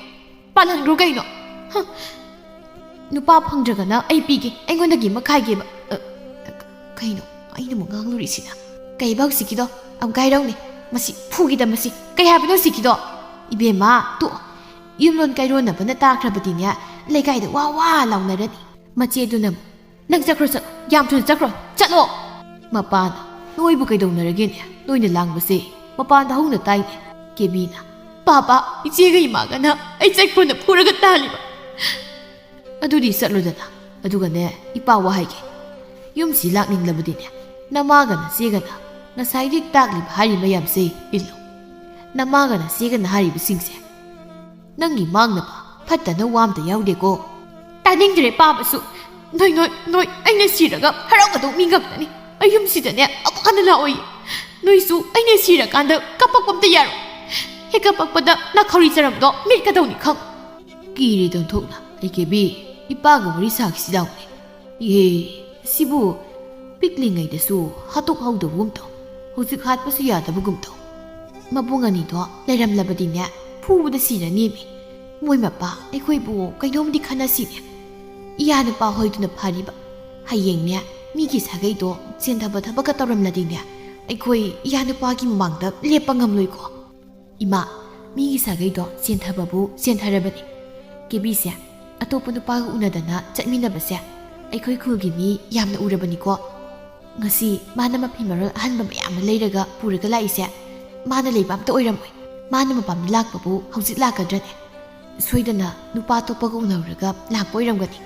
ꯄꯥꯜꯍꯟꯈ꯭ꯔꯣ ꯀꯩꯅꯣ?" ꯍ! "ꯅꯨꯄꯥ ꯐꯪꯗ꯭ꯔꯒꯅ ꯑꯩ ꯄꯤꯒꯦ, ꯑꯩꯉꯣꯟꯗꯒꯤ ꯑꯃ ꯈꯥꯏꯒꯦꯕ꯫" ꯑ, ꯀꯩꯅꯣ ꯑꯩꯅ ꯑꯃꯨꯛ ꯉꯥꯡꯂꯨꯔꯤꯁꯤꯅ? ꯀꯩꯕ ꯍꯧꯖꯤꯛꯀꯤꯗꯣ? ꯑꯃꯨꯛ ꯍꯥꯏꯔꯧꯅꯦ꯫ ꯃꯁꯤ ꯐꯨꯒꯤꯗ ꯃꯁꯤ꯫ ꯀꯩ ꯍꯥꯏꯕꯅꯣ ꯍꯧꯖꯤꯛꯀꯤꯗꯣ? ꯏꯕꯦꯝꯃ, ꯇꯣꯛꯑꯣ꯫ ꯌꯨꯝꯂꯣꯟ ꯀꯩꯔꯣꯟꯅꯕꯅ ꯇꯥꯈ꯭ꯔꯕꯗꯤꯅꯦ, ꯂꯩꯀꯥꯏꯗ ꯋꯥ ꯋꯥ ꯂꯥꯎꯅꯔꯅꯤ꯫ ꯃꯆꯦꯗꯨꯅ ꯑꯃꯨꯛ, "ꯅꯪ ꯆꯠꯈ꯭ꯔꯣ, ꯆꯠꯂꯣ꯫ ꯌꯥꯝ ꯊꯨꯅ ꯆꯠꯈ꯭ꯔꯣ꯫ ꯆꯠꯂꯣ!" ꯃꯄꯥꯅ, "ꯅꯣꯏꯕꯨ ꯀꯩꯗꯧꯅꯔꯒꯦꯅꯦ? ꯅꯣꯏꯅ ꯂꯥꯡꯕꯁꯦ ꯃꯄꯥꯟꯗ ꯍꯧꯅ ꯇꯥꯏꯅꯦ꯫" ꯀꯦꯕꯤꯅ, "ꯄꯥꯄꯥ, ꯏꯆꯦꯒ ꯏꯃꯥꯒꯅ ꯑꯩ ꯆꯠꯈ꯭ꯔꯣꯅ ꯐꯨꯔꯒ ꯇꯥꯜꯂꯤꯕ꯫" "ꯑꯗꯨꯗꯤ ꯆꯠꯂꯨꯗꯅ꯫ ꯑꯗꯨꯒꯅꯦ, ꯏꯄꯥ ꯋꯥ ꯍꯥꯏꯒꯦ꯫ ꯌꯨꯝꯁꯤ ꯂꯥꯛꯅꯤꯡꯂꯕꯗꯤꯅꯦ, ꯅꯃꯥꯒ ꯅꯆꯦꯒꯅ ꯉꯁꯥꯏꯗꯤ ꯇꯥꯛꯂꯤꯕ ꯍꯥꯏꯔꯤ ꯃꯌꯥꯝꯁꯦ ꯏꯜꯂꯨ꯫ ꯅꯃꯥꯒ ꯅꯆꯦꯒꯅ ꯍꯥꯏꯔꯤꯕꯁꯤꯡꯁꯦ ꯅꯪꯒꯤ ꯃꯥꯡꯅꯕ ꯐꯠꯇꯅ ꯋꯥ ꯑꯝꯇ ꯌꯥꯎꯗꯦꯀꯣ꯫" "ꯇꯥꯅꯤꯡꯗ꯭ꯔꯦ ꯄꯥꯕꯁꯨ꯫ ꯅꯣꯏ, ꯅꯣꯏ, ꯅꯣꯏ ꯑꯩꯅ ꯁꯤꯔꯒ ꯍꯔꯥꯎꯒꯗꯧ ꯃꯤ ꯉꯥꯛꯇꯅꯤ꯫ ꯑꯩ ꯌꯨꯝꯁꯤꯗꯅꯦ ꯑꯃꯨꯛ ꯍꯟꯅ ꯂꯥꯛꯑꯣꯏ꯫ ꯅꯣꯏꯁꯨ ꯑꯩꯅ ꯁꯤꯔꯀꯥꯟꯗ ꯀꯞꯄꯛꯄ ꯑꯝꯇ ꯌꯥꯔꯣꯏ꯫ ꯍꯦꯛ ꯀꯞꯄꯛꯄꯗ ꯅꯥꯈꯧꯔꯤ ꯆꯔꯝꯗꯣ ꯃꯤꯠꯀꯗꯧꯅꯤ ꯈꯪ꯫" "ꯀꯤꯔꯦ ꯇꯣꯟꯊꯣꯛꯅ꯫ ꯑꯩ ꯀꯦꯕꯤ, ꯏꯄꯥꯒ ꯋꯥꯔꯤ ꯁꯥꯈꯤꯁꯤ ꯂꯥꯎꯅꯦ꯫ ꯏꯍꯦ, ꯁꯤꯕꯨ ꯄꯤꯛꯂꯤꯉꯩꯗꯁꯨ ꯍꯥꯠꯇꯣꯛꯍꯧꯗꯕꯒꯨꯝ ꯇꯧ, ꯍꯧꯖꯤꯛ ꯍꯥꯠꯄꯁꯨ ꯌꯥꯗꯕꯒꯨꯝ ꯇꯧ꯫ ꯃꯕꯨꯡ ꯑꯅꯤꯗꯣ ꯂꯩꯔꯝꯂꯕꯗꯤꯅꯦ, ꯐꯨꯕꯗ ꯁꯤꯔꯅꯦꯃꯤ꯫ ꯃꯣꯏ ꯃꯄꯥ ꯑꯩꯈꯣꯏꯕꯨ ꯀꯩꯅꯣꯝꯗꯤ ꯈꯟꯅꯁꯤꯅꯦ꯫ ꯏꯌꯥ ꯅꯨꯄꯥ ꯍꯣꯏꯗꯨꯅ ꯐꯔꯤꯕ꯫ ꯍꯌꯦꯡꯅꯦ, ꯃꯤꯒꯤ ꯁꯥꯒꯩꯗꯣ ꯆꯦꯟꯊꯕ ꯊꯕꯛꯀ ꯇꯧꯔꯝꯂꯗꯤꯅꯦ, ꯑꯩꯈꯣꯏ ꯏꯌꯥ ꯅꯨꯄꯥꯒꯤ ꯃꯃꯥꯡꯗ ꯂꯦꯞꯄ ꯉꯝꯂꯣꯏꯀꯣ꯫" "ꯏꯃꯥ, ꯃꯤꯒꯤ ꯁꯥꯒꯩꯗꯣ ꯆꯦꯟꯊꯕꯕꯨ ꯆꯦꯟꯊꯔꯕꯅꯤ꯫ ꯀꯦꯕꯤꯁꯦ ꯑꯇꯣꯞꯄ ꯅꯨꯄꯥꯒ ꯎꯅꯗꯅ ꯆꯠꯃꯤꯟꯅꯕꯁꯦ ꯑꯩꯈꯣꯏ ꯈꯨꯜꯒꯤ ꯃꯤ ꯌꯥꯝꯅ ꯎꯔꯕꯅꯤꯀꯣ꯫ ꯉꯁꯤ ꯃꯥꯅ ꯃꯐꯤ ꯃꯔꯣꯜ ꯑꯍꯟꯕ ꯃꯌꯥꯝ ꯑꯃ ꯂꯩꯔꯒ ꯄꯨꯔꯒ ꯂꯥꯛꯏꯁꯦ ꯃꯥꯅ ꯂꯩꯕ ꯑꯝꯇ ꯑꯣꯏꯔꯝꯃꯣꯏ꯫ ꯃꯥꯅ ꯃꯄꯥꯝꯗ ꯂꯥꯛꯄꯕꯨ ꯍꯧꯖꯤꯛ ꯂꯥꯛꯀꯗ꯭ꯔꯅꯦ? ꯁꯣꯏꯗꯅ ꯅꯨꯄꯥ ꯑꯇꯣꯞꯄꯒ ꯎꯅꯔꯨꯔꯒ ꯂꯥꯛꯄ ꯑꯣꯏꯔꯝꯒꯅꯤ꯫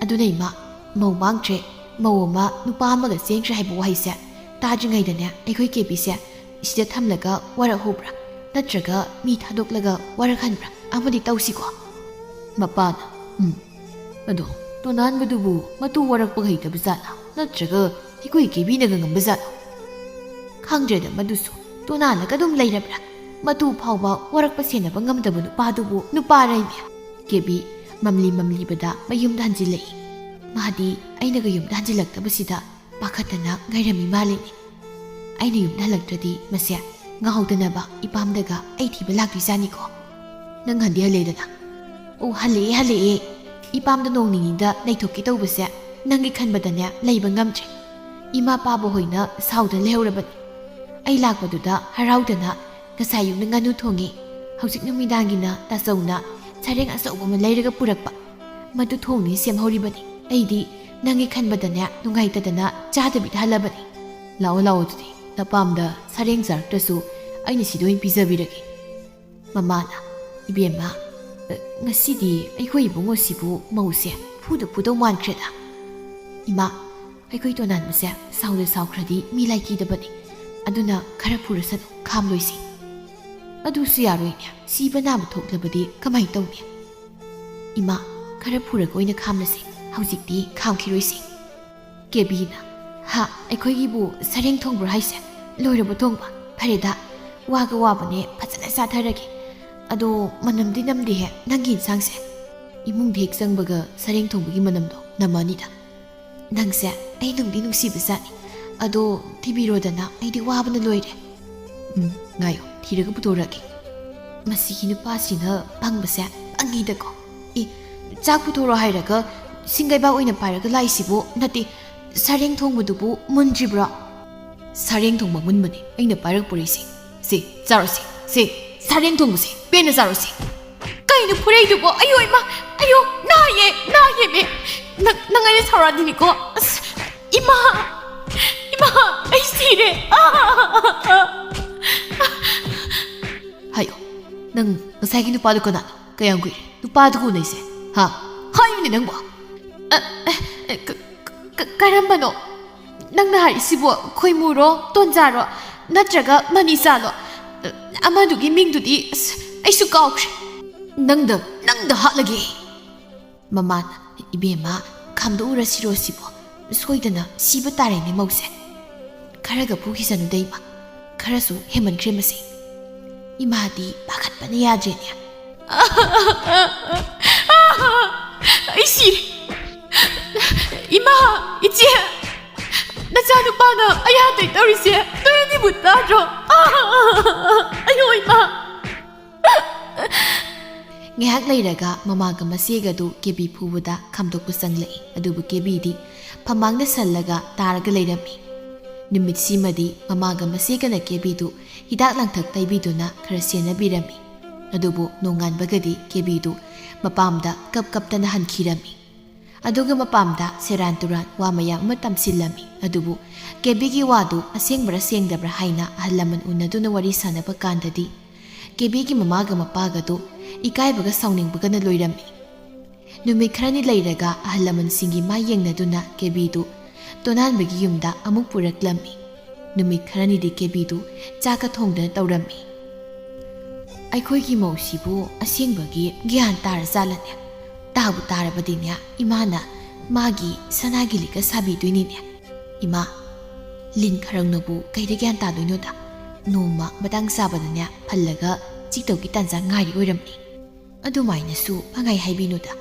ꯑꯗꯨꯅ ꯏꯃꯥ, ꯃꯧ ꯃꯥꯡꯈ꯭ꯔꯦ, ꯃꯧ ꯑꯃ ꯅꯨꯄꯥ ꯑꯃꯒ ꯆꯦꯟꯈ꯭ꯔꯦ ꯍꯥꯏꯕ ꯋꯥꯍꯩꯁꯦ ꯇꯥꯗ꯭ꯔꯤꯉꯩꯗꯅꯦ ꯑꯩꯈꯣꯏ ꯀꯦꯕꯤꯁꯦ ꯁꯤꯗ ꯊꯝꯂꯒ ꯋꯥꯔꯛꯍꯧꯕ꯭ꯔꯥ? ꯅꯠꯇ꯭ꯔꯒ ꯃꯤ ꯊꯥꯗꯣꯛꯂꯒ ꯋꯥꯔꯛꯍꯟꯕ꯭ꯔꯥ? ꯑꯃꯗꯤ ꯇꯧꯁꯤꯀꯣ꯫ ꯃꯄꯥꯅ, "ꯎꯝ, ꯑꯗꯣ ꯇꯣꯅꯥꯟꯕꯗꯨꯕꯨ ꯃꯇꯨ ꯋꯥꯔꯛꯄ ꯍꯩꯇꯕ ꯖꯥꯠꯂꯥ? ꯅꯠꯇ꯭ꯔꯒ ꯑꯩꯈꯣꯏ ꯀꯦꯕꯤꯅꯒ ꯉꯝꯕ ꯖꯥꯠꯂꯥ? ꯈꯪꯗ꯭ꯔꯦꯗ ꯃꯗꯨꯁꯨ꯫ ꯇꯣꯅꯥꯜꯂꯒ ꯑꯗꯨꯝ ꯂꯩꯔꯕ꯭ꯔꯥ? ꯃꯇꯨ ꯐꯥꯎꯕ ꯋꯥꯔꯛꯄ ꯁꯦꯟꯅꯕ ꯉꯝꯗꯕ ꯅꯨꯄꯥꯗꯨꯕꯨ ꯅꯨꯄꯥꯔꯥꯏꯃꯤ?" ꯀꯦꯕꯤ ꯃꯝꯂꯤ ꯃꯝꯂꯤꯕꯗ ꯃꯌꯨꯝꯗ ꯍꯟꯖꯤꯜꯂꯛꯏ꯫ ꯃꯥꯗꯤ ꯑꯩꯅꯒ ꯌꯨꯝꯗ ꯍꯟꯖꯤꯜꯂꯛꯇꯕꯁꯤꯗ ꯄꯥꯈꯠꯇꯅ ꯉꯥꯏꯔꯝꯃꯤ ꯃꯥꯜꯂꯤꯅꯦ꯫ ꯑꯩꯅ ꯌꯨꯝꯗ ꯍꯜꯂꯛꯇ꯭ꯔꯗꯤ ꯃꯁꯦ ꯉꯥꯎꯗꯅꯕ ꯏꯄꯥꯝꯗꯒ ꯑꯩ ꯊꯤꯕ ꯂꯥꯛꯇꯣꯏꯖꯥꯠꯅꯤꯀꯣ꯫ ꯅꯪ ꯍꯟꯗꯤ ꯍꯜꯂꯦꯗꯅ? ꯑꯣ, ꯍꯜꯂꯛꯑꯦ, ꯍꯜꯂꯛꯑꯦ꯫ ꯏꯄꯥꯝꯗ ꯅꯣꯡ ꯅꯤꯅꯤꯗ ꯂꯩꯊꯣꯛꯀꯦ ꯇꯧꯕꯁꯦ ꯅꯪꯒꯤ ꯈꯟꯕꯗꯅꯦ ꯂꯩꯕ ꯉꯝꯗ꯭ꯔꯦ꯫ ꯏꯃꯥ ꯄꯥꯕ ꯍꯣꯏꯅ ꯁꯥꯎꯗꯅ ꯂꯩꯍꯧꯔꯕꯅꯤ꯫ ꯑꯩ ꯂꯥꯛꯄꯗꯨꯗ ꯍꯔꯥꯎꯗꯅ ꯉꯁꯥꯏ ꯑꯌꯨꯛꯅ ꯉꯥꯅꯨ ꯊꯣꯡꯉꯦ꯫ ꯍꯧꯖꯤꯛ ꯅꯨꯃꯤꯗꯥꯡꯒꯤꯅ ꯇꯥꯆꯧꯅ ꯁꯔꯦꯡ ꯑꯆꯧꯕ ꯑꯃ ꯂꯩꯔꯒ ꯄꯨꯔꯛꯄ꯫ ꯃꯗꯨ ꯊꯣꯡꯅꯤ ꯁꯦꯝꯍꯧꯔꯤꯕꯅꯤ꯫ ꯑꯩꯗꯤ ꯅꯪꯒꯤ ꯈꯟꯕꯗꯅꯦ ꯅꯨꯡꯉꯥꯏꯇꯗꯅ ꯆꯥꯗꯕꯤꯗ ꯍꯜꯂꯕꯅꯤ꯫ ꯂꯥꯛꯑꯣ, ꯂꯥꯛꯑꯣ, ꯑꯗꯨꯗꯤ ꯅꯄꯥꯝꯗ ꯁꯔꯦꯡ ꯆꯥꯔꯛꯇ꯭ꯔꯁꯨ ꯑꯩꯅ ꯁꯤꯗ ꯑꯣꯏꯅ ꯄꯤꯖꯕꯤꯔꯒꯦ꯫ ꯃꯃꯥꯅ, "ꯏꯕꯦꯝꯃ, ꯉꯁꯤꯗꯤ ꯑꯩꯈꯣꯏ ꯏꯕꯨꯡꯉꯣꯁꯤꯕꯨ ꯃꯧꯁꯦ ꯐꯨꯗ ꯐꯨꯗꯧ ꯃꯥꯟꯈ꯭ꯔꯦꯗ꯫" "ꯏꯃꯥ, ꯑꯩꯈꯣꯏ ꯇꯣꯅꯥꯟꯕꯁꯦ ꯁꯥꯎꯗ ꯁꯥꯎꯈ꯭ꯔꯗꯤ ꯃꯤ ꯂꯥꯏꯀꯤꯗꯕꯅꯤ꯫ ꯑꯗꯨꯅ ꯈꯔ ꯐꯨꯔꯁꯅꯨ, ꯈꯥꯝꯂꯣꯏꯁꯤ꯫" "ꯑꯗꯨꯁꯨ ꯌꯥꯔꯣꯏꯅꯦ, ꯁꯤꯕ ꯅꯥꯕ ꯊꯣꯛꯂꯕꯗꯤ ꯀꯃꯥꯏꯅ ꯇꯧꯅꯤ?" "ꯏꯃꯥ, ꯈꯔ ꯐꯨꯔꯒ ꯑꯣꯏꯅ ꯈꯥꯝꯂꯁꯤ, ꯍꯧꯖꯤꯛꯇꯤ ꯈꯥꯝꯈꯤꯔꯣꯏꯁꯤ꯫" ꯀꯦꯕꯤꯅ, "ꯍꯥ, ꯑꯩꯈꯣꯏꯒꯤꯕꯨ ꯁꯔꯦꯡ ꯊꯣꯡꯕ꯭ꯔꯣ ꯍꯥꯏꯁꯦ? ꯂꯣꯏꯔꯕ ꯊꯣꯡꯕ? ꯐꯔꯦꯗ, ꯋꯥꯒ ꯋꯥꯕꯅꯦ, ꯐꯖꯅ ꯆꯥꯊꯔꯒꯦ꯫ ꯑꯗꯣ ꯃꯅꯝꯗꯤ ꯅꯝꯗꯦꯍꯦ ꯅꯪꯒꯤ ꯏꯟꯁꯥꯡꯁꯦ꯫ ꯏꯃꯨꯡꯗ ꯍꯦꯛ ꯆꯪꯕꯒ ꯁꯔꯦꯡ ꯊꯣꯡꯕꯒꯤ ꯃꯅꯝꯗꯣ ꯅꯝꯃꯅꯤꯗ꯫ ꯅꯪꯁꯦ ꯑꯩ ꯅꯨꯡꯗꯤ ꯅꯨꯡꯁꯤꯕ ꯖꯥꯠꯅꯤ꯫ ꯑꯗꯣ ꯊꯤꯕꯤꯔꯣꯗꯅ, ꯑꯩꯗꯤ ꯋꯥꯕꯅ ꯂꯣꯏꯔꯦ꯫" "ꯎꯝ, ꯉꯥꯏꯌꯣ, ꯊꯤꯔꯒ ꯄꯨꯊꯣꯔꯛꯀꯦ꯫" ꯃꯁꯤꯒꯤ ꯅꯨꯄꯥꯁꯤꯅ ꯄꯪꯕꯁꯦ ꯄꯪꯉꯤꯗꯀꯣ꯫ ꯑꯦ, ꯆꯥꯛ ꯄꯨꯊꯣꯔꯛꯑꯣ ꯍꯥꯏꯔꯒ ꯁꯤꯡꯒꯩꯕꯥꯛ ꯑꯣꯏꯅ ꯄꯥꯏꯔꯒ ꯂꯥꯛꯏꯁꯤꯕꯨ? ꯅꯠꯇꯦ, ꯁꯔꯦꯡ ꯊꯣꯡꯕꯗꯨꯕꯨ ꯃꯨꯟꯗ꯭ꯔꯤꯕ꯭ꯔꯣ? ꯁꯔꯦꯡ ꯊꯣꯡꯕ ꯃꯨꯟꯕꯅꯦ ꯑꯩꯅ ꯄꯥꯏꯔꯛ ꯄꯨꯔꯛꯏꯁꯦ꯫ ꯁꯦ, ꯆꯥꯔꯣꯁꯦ, ꯁꯦ, ꯁꯔꯦꯡ ꯊꯣꯡꯕꯁꯦ ꯄꯦꯟꯅ ꯆꯥꯔꯣꯁꯦ꯫ ꯀꯩꯅꯣ ꯐꯨꯔꯛꯏꯗꯨꯕꯣ? ꯑꯌꯣ ꯏꯃꯥ, ꯑꯌꯣ, ꯅꯥꯏꯌꯦ, ꯅꯥꯏꯌꯦꯃꯦ꯫ ꯅꯪ, ꯅꯪ ꯑꯩꯅ ꯁꯥꯎꯔꯛꯑꯗꯤꯅꯤꯀꯣ꯫ ꯑꯁ, ꯏꯃꯥ, ꯏꯃꯥ, ꯑꯩ ꯁꯤꯔꯦ꯫ ꯑꯥ! ꯍꯥꯏꯌꯣ, ꯅꯪ ꯉꯁꯥꯏꯒꯤ ꯅꯨꯄꯥꯗꯨ ꯀꯅꯥꯅꯣ? ꯀꯌꯥꯝ ꯀꯨꯏꯔꯦ ꯅꯨꯄꯥꯗꯨꯒ ꯎꯅꯩꯁꯦ? ꯍꯥ? ꯍꯥꯏꯌꯨꯅꯦ ꯅꯪꯕꯣ꯫ ꯑ, ꯑ, ꯑ, ꯀ-, ꯀ-, ꯀꯔꯝꯕꯅꯣ? ꯅꯪꯅ ꯍꯥꯏꯔꯤꯁꯤꯕꯨ ꯈꯣꯏꯃꯨꯔꯣ, ꯇꯣꯟꯖꯥꯔꯣ? ꯅꯠꯇ꯭ꯔꯒ ꯃꯅꯤꯁꯥꯂꯣ? ꯑꯃꯗꯨꯒꯤ ꯃꯤꯡꯗꯨꯗꯤ ꯑꯁ, ꯑꯩꯁꯨ ꯀꯥꯎꯈ꯭ꯔꯦ꯫ ꯅꯪꯗ, ꯅꯪꯗ ꯍꯥꯠꯂꯒꯦ꯫ ꯃꯃꯥꯅ, "ꯏꯕꯦꯝꯃ, ꯈꯥꯝꯗꯣꯛꯎꯔꯁꯤꯔꯣ ꯁꯤꯕꯣ? ꯁꯣꯏꯗꯅ ꯁꯤꯕ ꯇꯥꯔꯦꯅꯦ ꯃꯧꯁꯦ꯫ ꯈꯔꯒ ꯐꯨꯈꯤꯁꯅꯨꯗ ꯏꯃꯥ, ꯈꯔꯁꯨ ꯍꯦꯟꯃꯟꯈ꯭ꯔꯦ ꯃꯁꯤ꯫ ꯏꯃꯥꯗꯤ ꯄꯥꯈꯠꯄꯅ ꯌꯥꯗ꯭ꯔꯦꯅꯦ꯫ ꯑꯩ ꯁꯤꯔꯦ꯫ ꯏꯃꯥ, ꯏꯆꯦ, ꯅꯆꯥꯅꯨꯄꯥꯅ ꯑꯌꯥꯗꯩ ꯇꯧꯔꯤꯁꯦ ꯅꯣꯏ ꯑꯅꯤꯕꯨ ꯇꯥꯗ꯭ꯔꯣ? ꯑꯌꯣ ꯏꯃꯥ!" ꯉꯥꯏꯍꯥꯛ ꯂꯩꯔꯒ ꯃꯃꯥꯒ ꯃꯆꯦꯒꯗꯨ ꯀꯦꯕꯤ ꯐꯨꯕꯗ ꯈꯥꯝꯗꯣꯛꯄ ꯆꯪꯂꯛꯏ꯫ ꯑꯗꯨꯕꯨ ꯀꯦꯕꯤꯗꯤ ꯐꯃꯥꯡꯗ ꯁꯜꯂꯒ ꯇꯥꯔꯒ ꯂꯩꯔꯝꯃꯤ꯫ ꯅꯨꯃꯤꯠꯁꯤꯃꯗꯤ ꯃꯃꯥꯒ ꯃꯆꯦꯒꯅ ꯀꯦꯕꯤꯗꯨ ꯍꯤꯗꯥꯛ ꯂꯥꯡꯊꯛ ꯇꯩꯕꯤꯗꯨꯅ ꯈꯔ ꯁꯦꯟꯅꯕꯤꯔꯝꯃꯤ꯫ ꯑꯗꯨꯕꯨ ꯅꯣꯡꯉꯥꯟꯕꯒꯗꯤ ꯀꯦꯕꯤꯗꯨ ꯃꯄꯥꯝꯗ ꯀꯞ ꯀꯞꯇꯅ ꯍꯟꯈꯤꯔꯝꯃꯤ꯫ ꯑꯗꯨꯒ ꯃꯄꯥꯝꯗ ꯁꯦꯔꯥꯟ ꯇꯨꯔꯥꯟ ꯋꯥ ꯃꯌꯥꯝ ꯑꯃ ꯇꯝꯁꯤꯜꯂꯝꯃꯤ꯫ ꯑꯗꯨꯕꯨ ꯀꯦꯕꯤꯒꯤ ꯋꯥꯗꯨ ꯑꯁꯦꯡꯕ꯭ꯔꯥ ꯁꯦꯡꯗꯕ꯭ꯔꯥ ꯍꯥꯏꯅ ꯑꯍꯜ ꯂꯃꯟ ꯎꯅꯗꯨꯅ ꯋꯥꯔꯤ ꯁꯥꯟꯅꯕ ꯀꯥꯟꯗꯗꯤ, ꯀꯦꯕꯤꯒꯤ ꯃꯃꯥꯒ ꯃꯄꯥꯒꯗꯨ ꯏꯀꯥꯏꯕꯒ ꯁꯥꯎꯅꯤꯡꯕꯒꯅ ꯂꯣꯏꯔꯝꯃꯤ꯫ ꯅꯨꯃꯤꯠ ꯈꯔꯅꯤ ꯂꯩꯔꯒ ꯑꯍꯜ ꯂꯃꯟꯁꯤꯡꯒꯤ ꯃꯥꯏ ꯌꯦꯡꯅꯗꯨꯅ ꯀꯦꯕꯤꯗꯨ ꯇꯣꯅꯥꯟꯕꯒꯤ ꯌꯨꯝꯗ ꯑꯃꯨꯛ ꯄꯨꯔꯛꯂꯝꯃꯤ꯫ ꯅꯨꯃꯤꯠ ꯈꯔꯅꯤꯗꯤ ꯀꯦꯕꯤꯗꯨ ꯆꯥꯛꯀ ꯊꯣꯡꯗꯅ ꯇꯧꯔꯝꯃꯤ꯫ "ꯑꯩꯈꯣꯏꯒꯤ ꯃꯧꯁꯤꯕꯨ ꯑꯁꯦꯡꯕꯒꯤ ꯒ꯭ꯌꯥꯟ ꯇꯥꯔꯖꯥꯠꯂꯅꯦ? ꯇꯥꯕꯨ ꯇꯥꯔꯕꯗꯤꯅꯦ, ꯏꯃꯥꯅ ꯃꯥꯒꯤ ꯁꯅꯥꯒꯤ ꯂꯤꯛꯀ ꯁꯥꯕꯤꯗꯣꯏꯅꯤꯅꯦ꯫ ꯏꯃꯥ, ꯂꯤꯟ ꯈꯔꯪꯅꯕꯨ ꯀꯩꯗ ꯒ꯭ꯌꯥꯟ ꯇꯥꯗꯣꯏꯅꯣꯗ? ꯅꯣꯡꯃ ꯃꯇꯥꯡ ꯆꯥꯕꯗꯅꯦ ꯐꯜꯂꯒ ꯆꯤꯛꯇꯧꯒꯤ ꯇꯥꯟꯖꯥ ꯉꯥꯏꯔꯤ ꯑꯣꯏꯔꯝꯅꯤ꯫" "ꯑꯗꯨꯃꯥꯏꯅꯁꯨ ꯄꯪꯍꯥꯏ ꯍꯥꯏꯕꯤꯅꯨꯗ꯫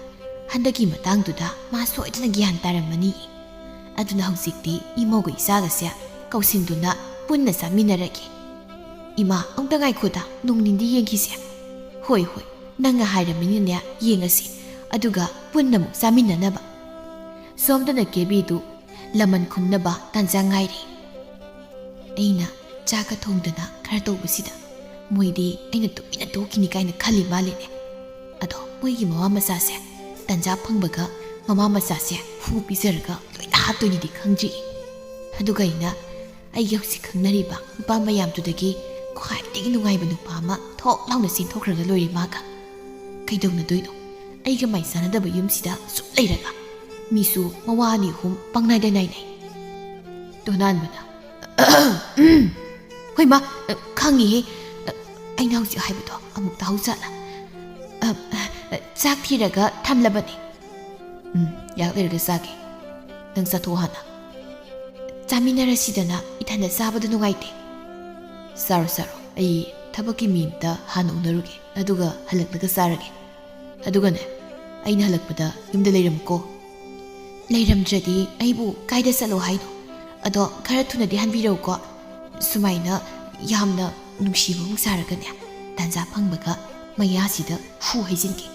ꯍꯟꯗꯛꯀꯤ ꯃꯇꯥꯡꯗꯨꯗ ꯃꯥ ꯁꯣꯏꯗꯅ ꯒ꯭ꯌꯥꯟ ꯇꯥꯔꯝꯃꯅꯤ꯫ ꯑꯗꯨꯅ ꯍꯧꯖꯤꯛꯇꯤ ꯏꯃꯧꯒ ꯏꯆꯥꯒꯁꯦ ꯀꯧꯁꯤꯟꯗꯨꯅ ꯄꯨꯟꯅ ꯆꯥꯃꯤꯟꯅꯔꯒꯦ꯫" "ꯏꯃꯥ, ꯑꯃꯨꯛꯇ ꯉꯥꯏꯈꯣꯗ, ꯅꯣꯡ ꯅꯤꯅꯤ ꯌꯦꯡꯈꯤꯁꯦ꯫" "ꯍꯣꯏ, ꯍꯣꯏ, ꯅꯪꯅ ꯍꯥꯏꯔꯕꯅꯤꯅꯅꯦ, ꯌꯦꯡꯉꯁꯤ꯫ ꯑꯗꯨꯒ ꯄꯨꯟꯅ ꯑꯃꯨꯛ ꯆꯥꯃꯤꯟꯅꯅꯕ꯫" ꯁꯣꯝꯗꯅ ꯀꯦꯕꯤꯗꯨ ꯂꯃꯟ ꯈꯨꯝꯅꯕ ꯇꯥꯟꯖꯥ ꯉꯥꯏꯔꯤ꯫ "ꯑꯩꯅ ꯆꯥꯛꯀ ꯊꯣꯡꯗꯅ ꯈꯔ ꯇꯧꯕꯁꯤꯗ ꯃꯣꯏꯗꯤ ꯑꯩꯅ ꯇꯨꯃꯤꯟꯅ ꯇꯣꯛꯈꯤꯅꯤ ꯀꯥꯏꯅ ꯈꯜꯂꯤ ꯃꯥꯜꯂꯤꯅꯦ꯫ ꯑꯗꯣ ꯃꯣꯏꯒꯤ ꯃꯃꯥ ꯃꯆꯥꯁꯦ ꯇꯥꯟꯖꯥ ꯐꯪꯕꯒ ꯃꯃꯥ ꯃꯆꯥꯁꯦ ꯍꯨ ꯄꯤꯖꯔꯒ ꯂꯣꯏꯅ ꯍꯥꯠꯇꯣꯏꯅꯤꯗꯤ ꯈꯪꯗ꯭ꯔꯤ꯫ ꯑꯗꯨꯒ ꯑꯩꯅ ꯑꯩꯒꯤ ꯍꯧꯖꯤꯛ ꯈꯪꯅꯔꯤꯕ ꯅꯨꯄꯥ ꯃꯌꯥꯝꯗꯨꯗꯒꯤ ꯈ꯭ꯋꯥꯏꯗꯒꯤ ꯅꯨꯡꯉꯥꯏꯕ ꯅꯨꯄꯥ ꯑꯃ ꯊꯣꯛ ꯂꯥꯎꯅ ꯆꯦꯟꯊꯣꯛꯈ꯭ꯔꯒ ꯂꯣꯏꯔꯦ ꯃꯥꯒ꯫ ꯀꯩꯗꯧꯅꯗꯣꯏꯅꯣ? ꯑꯩꯒ ꯃꯥꯏ ꯆꯥꯟꯅꯗꯕ ꯌꯨꯝꯁꯤꯗ ꯁꯨꯝ ꯂꯩꯔꯒ꯫ ꯃꯤꯁꯨ ꯃꯋꯥ ꯑꯅꯤ ꯑꯍꯨꯝ ꯄꯪꯅꯥꯏꯗ ꯅꯥꯏꯅꯩ꯫" ꯇꯣꯅꯥꯟꯕꯅ, ꯍꯣꯏ ꯃꯥ, ꯑ, ꯈꯪꯉꯤꯍꯦ꯫ ꯑ, ꯑꯩꯅ ꯍꯧꯖꯤꯛ ꯍꯥꯏꯕꯗꯣ ꯑꯃꯨꯛ ꯇꯥꯍꯧꯖꯥꯠꯂꯥ? ꯑ, ꯑ, ꯆꯥꯛ ꯊꯤꯔꯒ ꯊꯝꯂꯕꯅꯤ꯫ ꯎꯝ, ꯉꯥꯏꯍꯥꯛ ꯂꯩꯔꯒ ꯆꯥꯒꯦ꯫ ꯅꯪ ꯆꯥꯊꯣꯛꯑꯣ ꯍꯥꯟꯅ꯫ ꯆꯥꯃꯤꯟꯅꯔꯁꯤꯗꯅ, ꯏꯊꯟꯗ ꯆꯥꯕꯗ ꯅꯨꯡꯉꯥꯏꯇꯦ꯫ ꯆꯥꯔꯣ, ꯆꯥꯔꯣ꯫ ꯑꯩ ꯊꯕꯛꯀꯤ ꯃꯤ ꯑꯝꯇ ꯍꯥꯟꯅ ꯎꯅꯔꯨꯒꯦ, ꯑꯗꯨꯒ ꯍꯜꯂꯛꯂꯒ ꯆꯥꯔꯒꯦ꯫ ꯑꯗꯨꯒꯅꯦ, ꯑꯩꯅ ꯍꯜꯂꯛꯄꯗ ꯌꯨꯝꯗ ꯂꯩꯔꯝꯃꯨꯀꯣ꯫ ꯂꯩꯔꯝꯗ꯭ꯔꯗꯤ ꯑꯩꯕꯨ ꯀꯥꯏꯗ ꯆꯠꯂꯣ ꯍꯥꯏꯅꯣ? ꯑꯗꯣ ꯈꯔ ꯊꯨꯅꯗꯤ ꯍꯟꯕꯤꯔꯛꯎꯀꯣ꯫ ꯁꯨꯃꯥꯏꯅ ꯌꯥꯝꯅ ꯅꯨꯡꯁꯤꯕ ꯑꯃꯨꯛ ꯁꯥꯔꯒꯅꯦ, ꯇꯥꯟꯖꯥ ꯐꯪꯕꯒ ꯃꯌꯥꯁꯤꯗ ꯍꯨ ꯍꯩꯖꯤꯟꯒꯦ꯫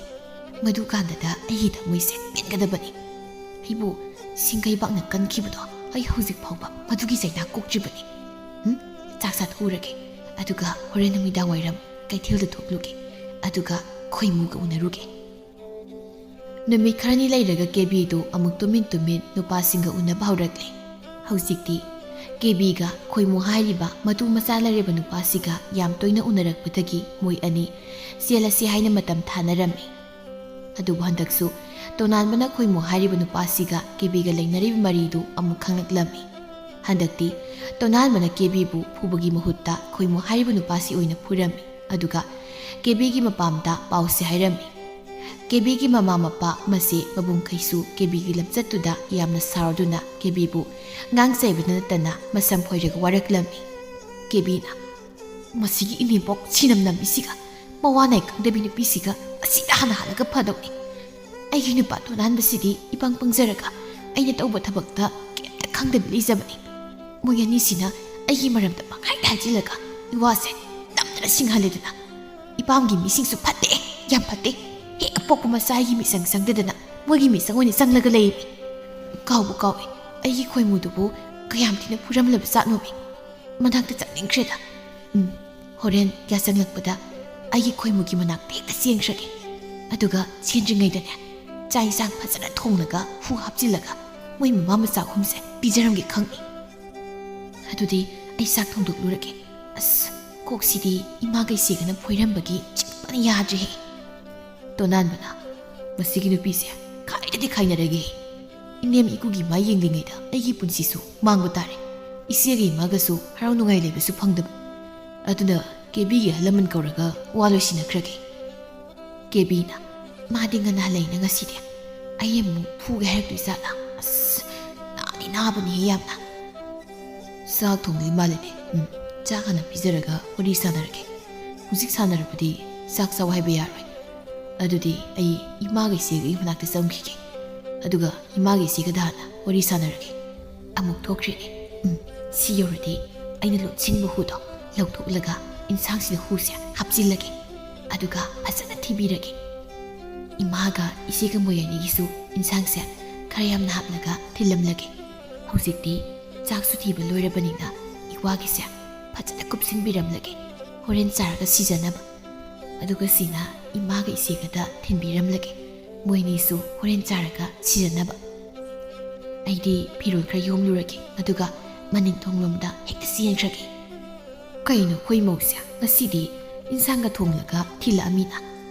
ꯃꯗꯨꯀꯥꯟꯗꯗ ꯑꯩꯒꯤ ꯊꯃꯣꯏꯁꯦ ꯄꯦꯟꯒꯗꯕꯅꯤ꯫ ꯑꯩꯕꯨ ꯁꯤꯡꯒꯩꯕꯥꯛꯅ ꯀꯟꯈꯤꯕꯗꯣ ꯑꯩ ꯍꯧꯖꯤꯛ ꯐꯥꯎꯕ ꯃꯗꯨꯒꯤ ꯆꯩꯅꯥ ꯀꯣꯛꯇ꯭ꯔꯤꯕꯅꯤ꯫ ꯍꯨꯝ? ꯆꯥꯛ ꯆꯥꯊꯣꯛꯎꯔꯒꯦ, ꯑꯗꯨꯒ ꯍꯣꯔꯦꯟ ꯅꯨꯃꯤꯗꯥꯡ ꯋꯥꯏꯔꯝ ꯀꯩꯊꯦꯜꯗ ꯊꯣꯛꯂꯨꯒꯦ, ꯑꯗꯨꯒ ꯈꯣꯏꯃꯨꯒ ꯎꯅꯔꯨꯒꯦ꯫ ꯅꯨꯃꯤꯠ ꯈꯔꯅꯤ ꯂꯩꯔꯒ ꯀꯦꯕꯤꯗꯨ ꯑꯃꯨꯛ ꯇꯨꯃꯤꯟ ꯇꯨꯃꯤꯟ ꯅꯨꯄꯥꯁꯤꯡꯒ ꯎꯅꯕ ꯍꯧꯔꯛꯂꯦ꯫ ꯍꯧꯖꯤꯛꯇꯤ ꯀꯦꯕꯤꯒ ꯈꯣꯏꯃꯨ ꯍꯥꯏꯔꯤꯕ ꯃꯇꯨ ꯃꯆꯥ ꯂꯩꯔꯕ ꯅꯨꯄꯥꯁꯤꯒ ꯌꯥꯝ ꯇꯣꯏꯅ ꯎꯅꯔꯛꯄꯗꯒꯤ ꯃꯣꯏ ꯑꯅꯤ ꯆꯦꯜꯂꯁꯤ ꯍꯥꯏꯅ ꯃꯇꯝ ꯊꯥꯅꯔꯝꯃꯤ꯫ ꯑꯗꯨꯕꯨ ꯍꯟꯗꯛꯁꯨ ꯇꯣꯅꯥꯟꯕꯅ ꯈꯣꯏꯃꯨ ꯍꯥꯏꯔꯤꯕ ꯅꯨꯄꯥꯁꯤꯒ ꯀꯦꯕꯤꯒ ꯂꯩꯅꯔꯤꯕ ꯃꯔꯤꯗꯨ ꯑꯃꯨꯛ ꯈꯪꯂꯛꯂꯝꯃꯤ꯫ ꯍꯟꯗꯛꯇꯤ ꯇꯣꯅꯥꯟꯕꯅ ꯀꯦꯕꯤꯕꯨ ꯐꯨꯕꯒꯤ ꯃꯍꯨꯠꯇ ꯈꯣꯏꯃꯨ ꯍꯥꯏꯔꯤꯕ ꯅꯨꯄꯥꯁꯤ ꯑꯣꯏꯅ ꯐꯨꯔꯝꯃꯤ꯫ ꯑꯗꯨꯒ ꯀꯦꯕꯤꯒꯤ ꯃꯄꯥꯝꯗ ꯄꯥꯎꯁꯦ ꯍꯥꯏꯔꯝꯃꯤ꯫ ꯀꯦꯕꯤꯒꯤ ꯃꯃꯥ ꯃꯄꯥ ꯃꯆꯦ ꯃꯕꯨꯡꯈꯩꯁꯨ ꯀꯦꯕꯤꯒꯤ ꯂꯝꯆꯠꯇꯨꯗ ꯌꯥꯝꯅ ꯁꯥꯎꯗꯨꯅ ꯀꯦꯕꯤꯕꯨ ꯉꯥꯡ ꯆꯩꯕꯗ ꯅꯠꯇꯅ ꯃꯁꯝ ꯈꯣꯏꯔꯒ ꯋꯥꯔꯛꯂꯝꯃꯤ꯫ ꯀꯦꯕꯤꯅ, "ꯃꯁꯤꯒꯤ ꯏꯅꯦꯝꯕꯣꯛ ꯁꯤꯅꯝ ꯅꯝꯕꯤꯁꯤꯒ, ꯃꯋꯥ ꯅꯥꯏ ꯈꯪꯗꯕꯤ ꯅꯨꯄꯤꯁꯤꯒ ꯑꯁꯤꯗ ꯍꯥꯟꯅ ꯍꯜꯂꯒ ꯐꯗꯧꯅꯤ꯫ ꯑꯩꯒꯤ ꯅꯨꯄꯥ ꯇꯣꯅꯥꯟꯕꯁꯤꯗꯤ ꯏꯄꯪ ꯄꯪꯖꯔꯒ ꯑꯩꯅ ꯇꯧꯕ ꯊꯕꯛꯇ ꯀꯩꯝꯇ ꯈꯪꯗꯕꯤ ꯂꯩꯖꯕꯅꯤ꯫ ꯃꯣꯏ ꯑꯅꯤꯁꯤꯅ ꯑꯩꯒꯤ ꯃꯔꯝꯗ ꯄꯪꯍꯥꯏꯗ ꯍꯥꯏꯖꯤꯜꯂꯒ ꯏꯋꯥꯁꯦ ꯅꯝꯗꯅ ꯁꯤꯡꯍꯜꯂꯦꯗꯅ꯫ ꯏꯄꯥꯝꯒꯤ ꯃꯤꯁꯤꯡꯁꯨ ꯐꯠꯇꯦ, ꯌꯥꯝ ꯐꯠꯇꯦ꯫ ꯍꯦꯛ ꯄꯣꯛꯄ ꯃꯆꯥ ꯑꯩꯒꯤ ꯃꯤꯆꯪ ꯆꯪꯗꯗꯅ ꯃꯣꯏꯒꯤ ꯃꯤꯆꯪ ꯑꯣꯏꯅ ꯆꯪꯂꯒ ꯂꯩꯔꯤꯅꯤ꯫ ꯀꯥꯎꯕꯨ ꯀꯥꯎꯏ, ꯑꯩꯒꯤ ꯈꯣꯏꯃꯨꯗꯨꯕꯨ ꯀꯌꯥꯝ ꯊꯤꯅ ꯐꯨꯔꯝꯂꯕ ꯖꯥꯠꯅꯣꯃꯤ꯫ ꯃꯅꯥꯛꯇ ꯆꯠꯅꯤꯡꯈ꯭ꯔꯦꯗ꯫ ꯎꯝ, ꯍꯣꯔꯦꯟ ꯌꯥꯆꯪꯂꯛꯄꯗ ꯑꯩꯒꯤ ꯈꯣꯏꯃꯨꯒꯤ ꯃꯅꯥꯛꯇ ꯍꯦꯛꯇ ꯆꯦꯟꯈ꯭ꯔꯒꯦ꯫ ꯑꯗꯨꯒ ꯆꯦꯟꯗ꯭ꯔꯤꯉꯩꯗꯅꯦ, ꯆꯥꯛ ꯏꯟꯁꯥꯡ ꯐꯖꯅ ꯊꯣꯡꯂꯒ ꯍꯨ ꯍꯥꯞꯆꯤꯜꯂꯒ ꯃꯣꯏ ꯃꯃꯥ ꯃꯆꯥ ꯑꯍꯨꯝꯁꯦ ꯄꯤꯖꯔꯝꯒꯦ ꯈꯪꯉꯤ꯫ ꯑꯗꯨꯗꯤ ꯑꯩ ꯆꯥꯛ ꯊꯣꯡꯗꯣꯛꯂꯨꯔꯒꯦ꯫ ꯑꯁ, ꯀꯣꯛꯁꯤꯗꯤ ꯏꯃꯥꯒ ꯏꯆꯦꯒꯅ ꯐꯣꯏꯔꯝꯕꯒꯤ ꯆꯤꯛꯄꯅ ꯌꯥꯗ꯭ꯔꯦꯍꯦ꯫ ꯇꯣꯅꯥꯟꯕꯅ, "ꯃꯁꯤꯒꯤ ꯅꯨꯄꯤꯁꯦ ꯈꯥꯏꯗꯗꯤ ꯈꯥꯏꯅꯔꯒꯦ꯫ ꯏꯅꯦꯝ ꯏꯀꯨꯒꯤ ꯃꯥꯏ ꯌꯦꯡꯂꯤꯉꯩꯗ ꯑꯩꯒꯤ ꯄꯨꯟꯁꯤꯁꯨ ꯃꯥꯡꯕ ꯇꯥꯔꯦ꯫ ꯏꯆꯦꯒ ꯏꯃꯥꯒꯁꯨ ꯍꯔꯥꯎ ꯅꯨꯡꯉꯥꯏ ꯂꯩꯕꯁꯨ ꯐꯪꯗꯕ꯫ ꯑꯗꯨꯅ ꯀꯦꯕꯤꯒꯤ ꯑꯍꯜ ꯂꯃꯟ ꯀꯧꯔꯒ ꯋꯥ ꯂꯣꯏꯁꯤꯟꯅꯈ꯭ꯔꯒꯦ꯫ ꯀꯦꯕꯤꯅ, "ꯃꯥꯗꯤ ꯉꯟꯅ ꯍꯜꯂꯛꯏꯅ ꯉꯁꯤꯗꯤ꯫ ꯑꯩ ꯑꯃꯨꯛ ꯐꯨꯒꯦ ꯍꯥꯏꯔꯛꯇꯣꯏ ꯖꯥꯠꯂꯥ? ꯑꯁ, ꯅꯥꯗꯤ ꯅꯥꯕꯅꯤꯍꯦ ꯌꯥꯝꯅ꯫" "ꯆꯥꯛ ꯊꯣꯡꯗꯣꯏ ꯃꯥꯜꯂꯦꯅꯦ꯫ ꯎꯝ, ꯆꯥꯛ ꯍꯥꯟꯅ ꯄꯤꯖꯔꯒ ꯋꯥꯔꯤ ꯁꯥꯟꯅꯔꯒꯦ꯫ ꯍꯧꯖꯤꯛ ꯁꯥꯟꯅꯔꯕꯗꯤ ꯆꯥꯛ ꯆꯥꯎ ꯍꯥꯏꯕ ꯌꯥꯔꯣꯏ꯫ ꯑꯗꯨꯗꯤ ꯑꯩ ꯏꯃꯥꯒ ꯏꯆꯦꯒꯤ ꯃꯅꯥꯛꯇ ꯆꯪꯈꯤꯒꯦ꯫ ꯑꯗꯨꯒ ꯏꯃꯥꯒ ꯏꯆꯦꯒꯗ ꯍꯥꯟꯅ ꯋꯥꯔꯤ ꯁꯥꯟꯅꯔꯒꯦ꯫" ꯑꯃꯨꯛ ꯊꯣꯛꯈ꯭ꯔꯦꯅꯦ꯫ ꯎꯝ, ꯁꯤ ꯌꯧꯔꯗꯤ ꯑꯩꯅ ꯂꯣꯠꯁꯤꯟꯕ ꯍꯨꯗꯣ ꯂꯧꯊꯣꯛꯂꯒ ꯏꯟꯁꯥꯡꯁꯤꯗ ꯍꯨꯁꯦ ꯍꯥꯞꯆꯤꯜꯂꯒꯦ꯫ ꯑꯗꯨꯒ ꯐꯖꯅ ꯊꯤꯕꯤꯔꯒꯦ꯫ ꯏꯃꯥꯒ ꯏꯆꯦꯒ ꯃꯣꯏ ꯑꯅꯤꯒꯤꯁꯨ ꯏꯟꯁꯥꯡꯁꯦ ꯈꯔ ꯌꯥꯝꯅ ꯍꯥꯞꯂꯒ ꯊꯤꯜꯂꯝꯂꯒꯦ꯫ ꯍꯧꯖꯤꯛꯇꯤ ꯆꯥꯛꯁꯨ ꯊꯤꯕ ꯂꯣꯏꯔꯕꯅꯤꯅ ꯏꯋꯥꯒꯤꯁꯦ ꯐꯖꯅ ꯀꯨꯞꯁꯤꯟꯕꯤꯔꯝꯂꯒꯦ, ꯍꯣꯔꯦꯟ ꯆꯥꯔꯒ ꯁꯤꯖꯅꯕ꯫ ꯑꯗꯨꯒ ꯁꯤꯅ ꯏꯃꯥꯒ ꯏꯆꯦꯒꯗ ꯊꯤꯟꯕꯤꯔꯝꯂꯒꯦ, ꯃꯣꯏꯅꯤꯁꯨ ꯍꯣꯔꯦꯟ ꯆꯥꯔꯒ ꯁꯤꯖꯅꯕ꯫ ꯑꯩꯗꯤ ꯐꯤꯔꯣꯜ ꯈꯔ ꯌꯣꯝꯂꯨꯔꯒꯦ, ꯑꯗꯨꯒ ꯃꯅꯤꯡ ꯊꯣꯡꯂꯣꯝꯗ ꯍꯦꯛꯇ ꯆꯦꯟꯈ꯭ꯔꯒꯦ꯫ ꯀꯩꯅꯣ ꯑꯩꯈꯣꯏ ꯏꯃꯧꯁꯦ ꯉꯁꯤꯗꯤ ꯏꯟꯁꯥꯡꯒ ꯊꯣꯡꯂꯒ ꯊꯤꯜꯂꯛꯑꯃꯤꯅ?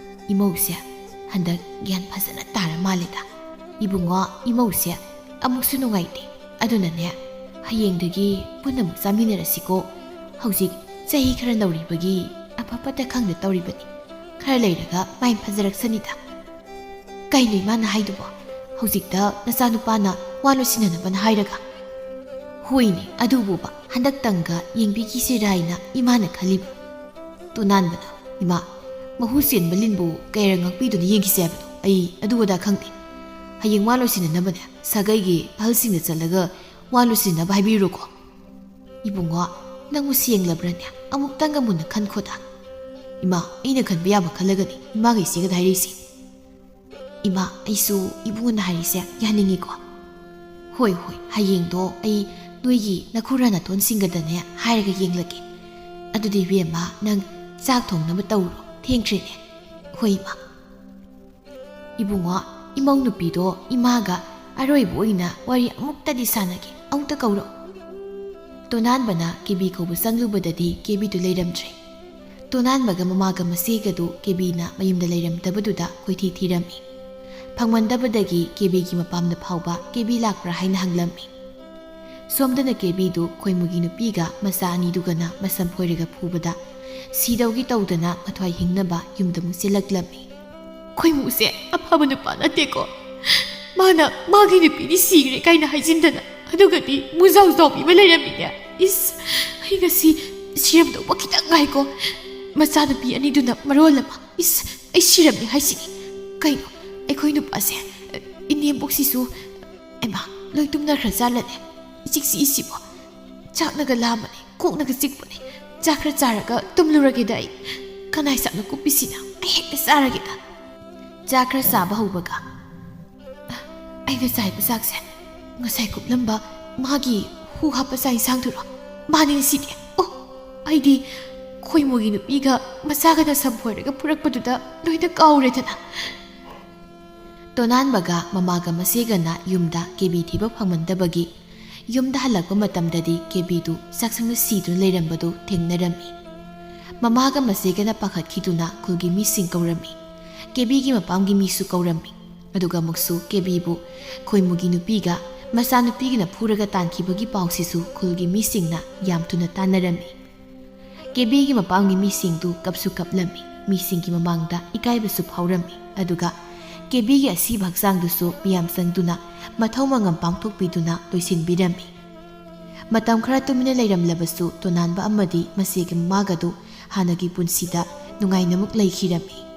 ꯏꯃꯧꯁꯦ ꯍꯟꯗꯛ ꯒ꯭ꯌꯥꯟ ꯐꯖꯅ ꯇꯥꯔ ꯃꯥꯜꯂꯦꯗ꯫ ꯏꯕꯨꯡꯉꯣ, ꯏꯃꯧꯁꯦ ꯑꯃꯨꯛꯁꯨ ꯅꯨꯡꯉꯥꯏꯇꯦ꯫ ꯑꯗꯨꯅꯅꯦ, ꯍꯌꯦꯡꯗꯒꯤ ꯄꯨꯟꯅ ꯑꯃꯨꯛ ꯆꯥꯃꯤꯟꯅꯔꯁꯤꯀꯣ꯫ ꯍꯧꯖꯤꯛ ꯆꯍꯤ ꯈꯔ ꯅꯧꯔꯤꯕꯒꯤ ꯑꯐ ꯐꯠꯇ ꯈꯪꯗ ꯇꯧꯔꯤꯕꯅꯤ꯫ ꯈꯔ ꯂꯩꯔꯒ ꯃꯥꯏ ꯐꯖꯔꯛꯁꯅꯤꯗ꯫ ꯀꯩꯅꯣ ꯏꯃꯥꯅ ꯍꯥꯏꯗꯨꯕꯣ? ꯍꯧꯖꯤꯛꯇ ꯅꯆꯥꯅꯨꯄꯥꯅ ꯋꯥ ꯂꯣꯏꯁꯤꯟꯅꯅꯕꯅ ꯍꯥꯏꯔꯒ? ꯍꯣꯏꯅꯦ, ꯑꯗꯨꯕꯨꯕ ꯍꯟꯗꯛꯇꯪꯒ ꯌꯦꯡꯕꯤꯈꯤꯁꯤꯔꯥ ꯍꯥꯏꯅ ꯏꯃꯥꯅ ꯈꯜꯂꯤꯕ꯫ ꯇꯣꯅꯥꯟꯕꯅ, "ꯏꯃꯥ, ꯃꯍꯨ ꯆꯦꯟꯕ ꯂꯤꯟꯕꯨ ꯀꯌꯥꯔꯛ ꯉꯥꯛꯄꯤꯗꯨꯅ ꯌꯦꯡꯈꯤꯁꯦ ꯍꯥꯏꯕꯅꯣ? ꯑꯩ ꯑꯗꯨ ꯑꯗꯥ ꯈꯪꯗꯦ꯫ ꯍꯌꯦꯡ ꯋꯥ ꯂꯣꯏꯁꯤꯟꯅꯅꯕꯅꯦ, ꯁꯥꯒꯩꯒꯤ ꯑꯍꯜꯁꯤꯡꯗ ꯆꯠꯂꯒ ꯋꯥ ꯂꯣꯏꯁꯤꯟꯅꯕ ꯍꯥꯏꯕꯤꯔꯨꯀꯣ꯫" "ꯏꯕꯨꯡꯉꯣ, ꯅꯪꯕꯨ ꯁꯦꯡꯂꯕ꯭ꯔꯅꯦ? ꯑꯃꯨꯛꯇꯪꯒ ꯃꯨꯟꯅ ꯈꯟꯈꯣꯗ꯫" "ꯏꯃꯥ, ꯑꯩꯅ ꯈꯟꯕ ꯌꯥꯕ ꯈꯜꯂꯒꯅꯤ ꯏꯃꯥꯒ ꯏꯆꯦꯒꯗ ꯍꯥꯏꯔꯛꯏꯁꯦ꯫" "ꯏꯃꯥ, ꯑꯩꯁꯨ ꯏꯕꯨꯡꯉꯣꯅ ꯍꯥꯏꯔꯤꯁꯦ ꯌꯥꯅꯤꯡꯉꯤꯀꯣ꯫" "ꯍꯣꯏ, ꯍꯣꯏ, ꯍꯌꯦꯡꯗꯣ ꯑꯩ ꯅꯣꯏꯒꯤ ꯅꯈꯨꯔꯥ ꯅꯥꯇꯣꯟꯁꯤꯡꯒꯗꯅꯦ ꯍꯥꯏꯔꯒ ꯌꯦꯡꯂꯒꯦ꯫ ꯑꯗꯨꯗꯤ ꯏꯕꯦꯝꯃ, ꯅꯪ ꯆꯥꯛ ꯊꯣꯡꯅꯕ ꯇꯧꯔꯣ, ꯊꯦꯡꯈ꯭ꯔꯦꯅꯦ꯫" "ꯍꯣꯏ, ꯏꯃꯥ꯫" ꯏꯕꯨꯡꯉꯣ, ꯏꯃꯧ ꯅꯨꯄꯤꯗꯣ ꯏꯃꯥꯒ ꯑꯔꯣꯏꯕ ꯑꯣꯏꯅ ꯋꯥꯔꯤ ꯑꯃꯨꯛꯇꯗꯤ ꯁꯥꯟꯅꯒꯦ, ꯑꯃꯨꯛꯇ ꯀꯧꯔꯛꯑꯣ꯫ ꯇꯣꯅꯥꯟꯕꯅ ꯀꯦꯕꯤ ꯀꯧꯕ ꯆꯪꯂꯨꯕꯗꯗꯤ ꯀꯦꯕꯤꯗꯨ ꯂꯩꯔꯝꯗ꯭ꯔꯦ꯫ ꯇꯣꯅꯥꯟꯕꯒ ꯃꯃꯥꯒ ꯃꯆꯦꯒꯗꯨ ꯀꯦꯕꯤꯅ ꯃꯌꯨꯝꯗ ꯂꯩꯔꯝꯗꯕꯗꯨꯗ ꯀꯣꯏꯊꯤ ꯊꯤꯔꯝꯃꯤ꯫ ꯐꯪꯃꯟꯗꯕꯗꯒꯤ ꯀꯦꯕꯤꯒꯤ ꯃꯄꯥꯝꯗ ꯐꯥꯎꯕ ꯀꯦꯕꯤ ꯂꯥꯛꯄ꯭ꯔꯥ ꯍꯥꯏꯅ ꯍꯪꯂꯝꯃꯤ꯫ ꯁꯣꯝꯗꯅ ꯀꯦꯕꯤꯗꯨ ꯈꯣꯏꯃꯨꯒꯤ ꯅꯨꯄꯤꯒ ꯃꯆꯥ ꯑꯅꯤꯗꯨꯒꯅ ꯃꯁꯝ ꯐꯣꯏꯔꯒ ꯐꯨꯕꯗ ꯁꯤꯗꯧꯒꯤ ꯇꯧꯗꯅ ꯃꯊ꯭ꯋꯥꯏ ꯍꯤꯡꯅꯕ ꯌꯨꯝꯗ ꯑꯃꯨꯛ ꯆꯦꯜꯂꯛꯂꯝꯃꯤ꯫ "ꯈꯣꯏꯃꯨꯁꯦ ꯑꯐꯕ ꯅꯨꯄꯥ ꯅꯠꯇꯦꯀꯣ꯫ ꯃꯥꯅ ꯃꯥꯒꯤ ꯅꯨꯄꯤꯗꯤ ꯁꯤꯈ꯭ꯔꯦ ꯀꯥꯏꯅ ꯍꯥꯏꯖꯤꯟꯗꯅ, ꯑꯗꯨꯒꯗꯤ ꯃꯨꯖꯥꯎ ꯖꯥꯎꯕꯤ ꯑꯃ ꯂꯩꯔꯝꯃꯤꯅꯦ꯫ ꯏꯁ, ꯑꯩ ꯉꯁꯤ ꯁꯤꯔꯝꯗꯧꯕ ꯈꯤꯇꯪ ꯉꯥꯏꯀꯣ꯫ ꯃꯆꯥꯅꯨꯄꯤ ꯑꯅꯤꯗꯨꯅ ꯃꯔꯣꯜ ꯑꯃ꯫ ꯏꯁ, ꯑꯩ ꯁꯤꯔꯝꯃꯦ ꯍꯥꯏꯁꯤꯅꯤ꯫ ꯀꯩꯅꯣ, ꯑꯩꯈꯣꯏ ꯅꯨꯄꯥꯁꯦ, ꯏꯅꯦꯝꯕꯣꯛꯁꯤꯁꯨ, ꯍꯩꯃꯥ, ꯂꯣꯏ ꯇꯨꯝꯅꯈ꯭ꯔꯖꯥꯠꯂꯅꯦ? ꯏꯆꯤꯛ ꯆꯤꯛꯏꯁꯤꯕꯣ꯫ ꯆꯥꯛꯅꯒ ꯂꯥꯝꯕꯅꯦ, ꯀꯣꯛꯅꯒ ꯆꯤꯛꯄꯅꯦ꯫ ꯆꯥꯛ ꯈꯔ ꯆꯥꯔꯒ ꯇꯨꯝꯂꯨꯔꯒꯦꯗ ꯑꯩ꯫ ꯀꯅꯥꯏ ꯆꯥꯛꯅ ꯀꯨꯞꯄꯤꯁꯤꯅ? ꯑꯩ ꯍꯦꯛꯇ ꯆꯥꯔꯒꯦꯗ꯫" ꯆꯥꯛ ꯈꯔ ꯆꯥꯕ ꯍꯧꯕꯒ, "ꯑꯩꯅ ꯆꯥꯏꯕ ꯆꯥꯛꯁꯦ ꯉꯁꯥꯏ ꯀꯨꯞꯂꯝꯕ ꯃꯥꯒꯤ ꯍꯨ ꯍꯥꯞꯄ ꯆꯥꯛ ꯏꯟꯁꯥꯡꯗꯨꯔꯣ? ꯃꯥꯅꯤꯅꯦ ꯁꯤꯗꯤ꯫ ꯑꯣ, ꯑꯩꯗꯤ ꯈꯣꯏꯃꯨꯒꯤ ꯅꯨꯄꯤꯒ ꯃꯆꯥꯒꯅ ꯁꯝ ꯐꯣꯏꯔꯒ ꯄꯨꯔꯛꯄꯗꯨꯗ ꯂꯣꯏꯅ ꯀꯥꯎꯔꯦꯗꯅ꯫" ꯇꯣꯅꯥꯟꯕꯒ ꯃꯃꯥꯒ ꯃꯆꯦꯒꯅ ꯌꯨꯝꯗ ꯀꯦꯕꯤ ꯊꯤꯕ ꯐꯪꯃꯟꯗꯕꯒꯤ ꯌꯨꯝꯗ ꯍꯜꯂꯛꯄ ꯃꯇꯝꯗꯗꯤ ꯀꯦꯕꯤꯗꯨ ꯆꯥꯛꯁꯪꯗ ꯁꯤꯗꯨꯅ ꯂꯩꯔꯝꯕꯗꯨ ꯊꯦꯡꯅꯔꯝꯃꯤ꯫ ꯃꯃꯥꯒ ꯃꯆꯦꯒꯅ ꯄꯥꯈꯠꯈꯤꯗꯨꯅ ꯈꯨꯜꯒꯤ ꯃꯤꯁꯤꯡ ꯀꯧꯔꯝꯃꯤ꯫ ꯀꯦꯕꯤꯒꯤ ꯃꯄꯥꯝꯒꯤ ꯃꯤꯁꯨ ꯀꯧꯔꯝꯃꯤ꯫ ꯑꯗꯨꯒ ꯑꯃꯨꯛꯁꯨ ꯀꯦꯕꯤꯕꯨ ꯈꯣꯏꯃꯨꯒꯤ ꯅꯨꯄꯤꯒ ꯃꯆꯥꯅꯨꯄꯤꯒꯅ ꯐꯨꯔꯒ ꯇꯥꯟꯈꯤꯕꯒꯤ ꯄꯥꯎꯁꯤꯁꯨ ꯈꯨꯜꯒꯤ ꯃꯤꯁꯤꯡꯅ ꯌꯥꯝ ꯊꯨꯅ ꯇꯥꯟꯅꯔꯝꯃꯤ꯫ ꯀꯦꯕꯤꯒꯤ ꯃꯄꯥꯝꯒꯤ ꯃꯤꯁꯤꯡꯗꯨ ꯀꯞꯁꯨ ꯀꯞꯂꯝꯃꯤ, ꯃꯤꯁꯤꯡꯒꯤ ꯃꯃꯥꯡꯗ ꯏꯀꯥꯏꯕꯁꯨ ꯐꯥꯎꯔꯝꯃꯤ꯫ ꯑꯗꯨꯒ ꯀꯦꯕꯤꯒꯤ ꯑꯁꯤꯕ ꯍꯛꯆꯥꯡꯗꯨꯁꯨ ꯃꯤꯌꯥꯝ ꯆꯪꯗꯨꯅ ꯃꯊꯧ ꯃꯉꯝ ꯄꯥꯡꯊꯣꯛꯄꯤꯗꯨꯅ ꯂꯣꯏꯁꯤꯟꯕꯤꯔꯝꯃꯤ꯫ ꯃꯇꯝ ꯈꯔ ꯇꯨꯃꯤꯟꯅ ꯂꯩꯔꯝꯂꯕꯁꯨ ꯇꯣꯅꯥꯟꯕ ꯑꯃꯗꯤ ꯃꯆꯦꯒ ꯃꯃꯥꯒꯗꯨ ꯍꯥꯟꯅꯒꯤ ꯄꯨꯟꯁꯤꯗ ꯅꯨꯡꯉꯥꯏꯅꯃꯨꯛ ꯂꯩꯈꯤꯔꯝꯃꯤ꯫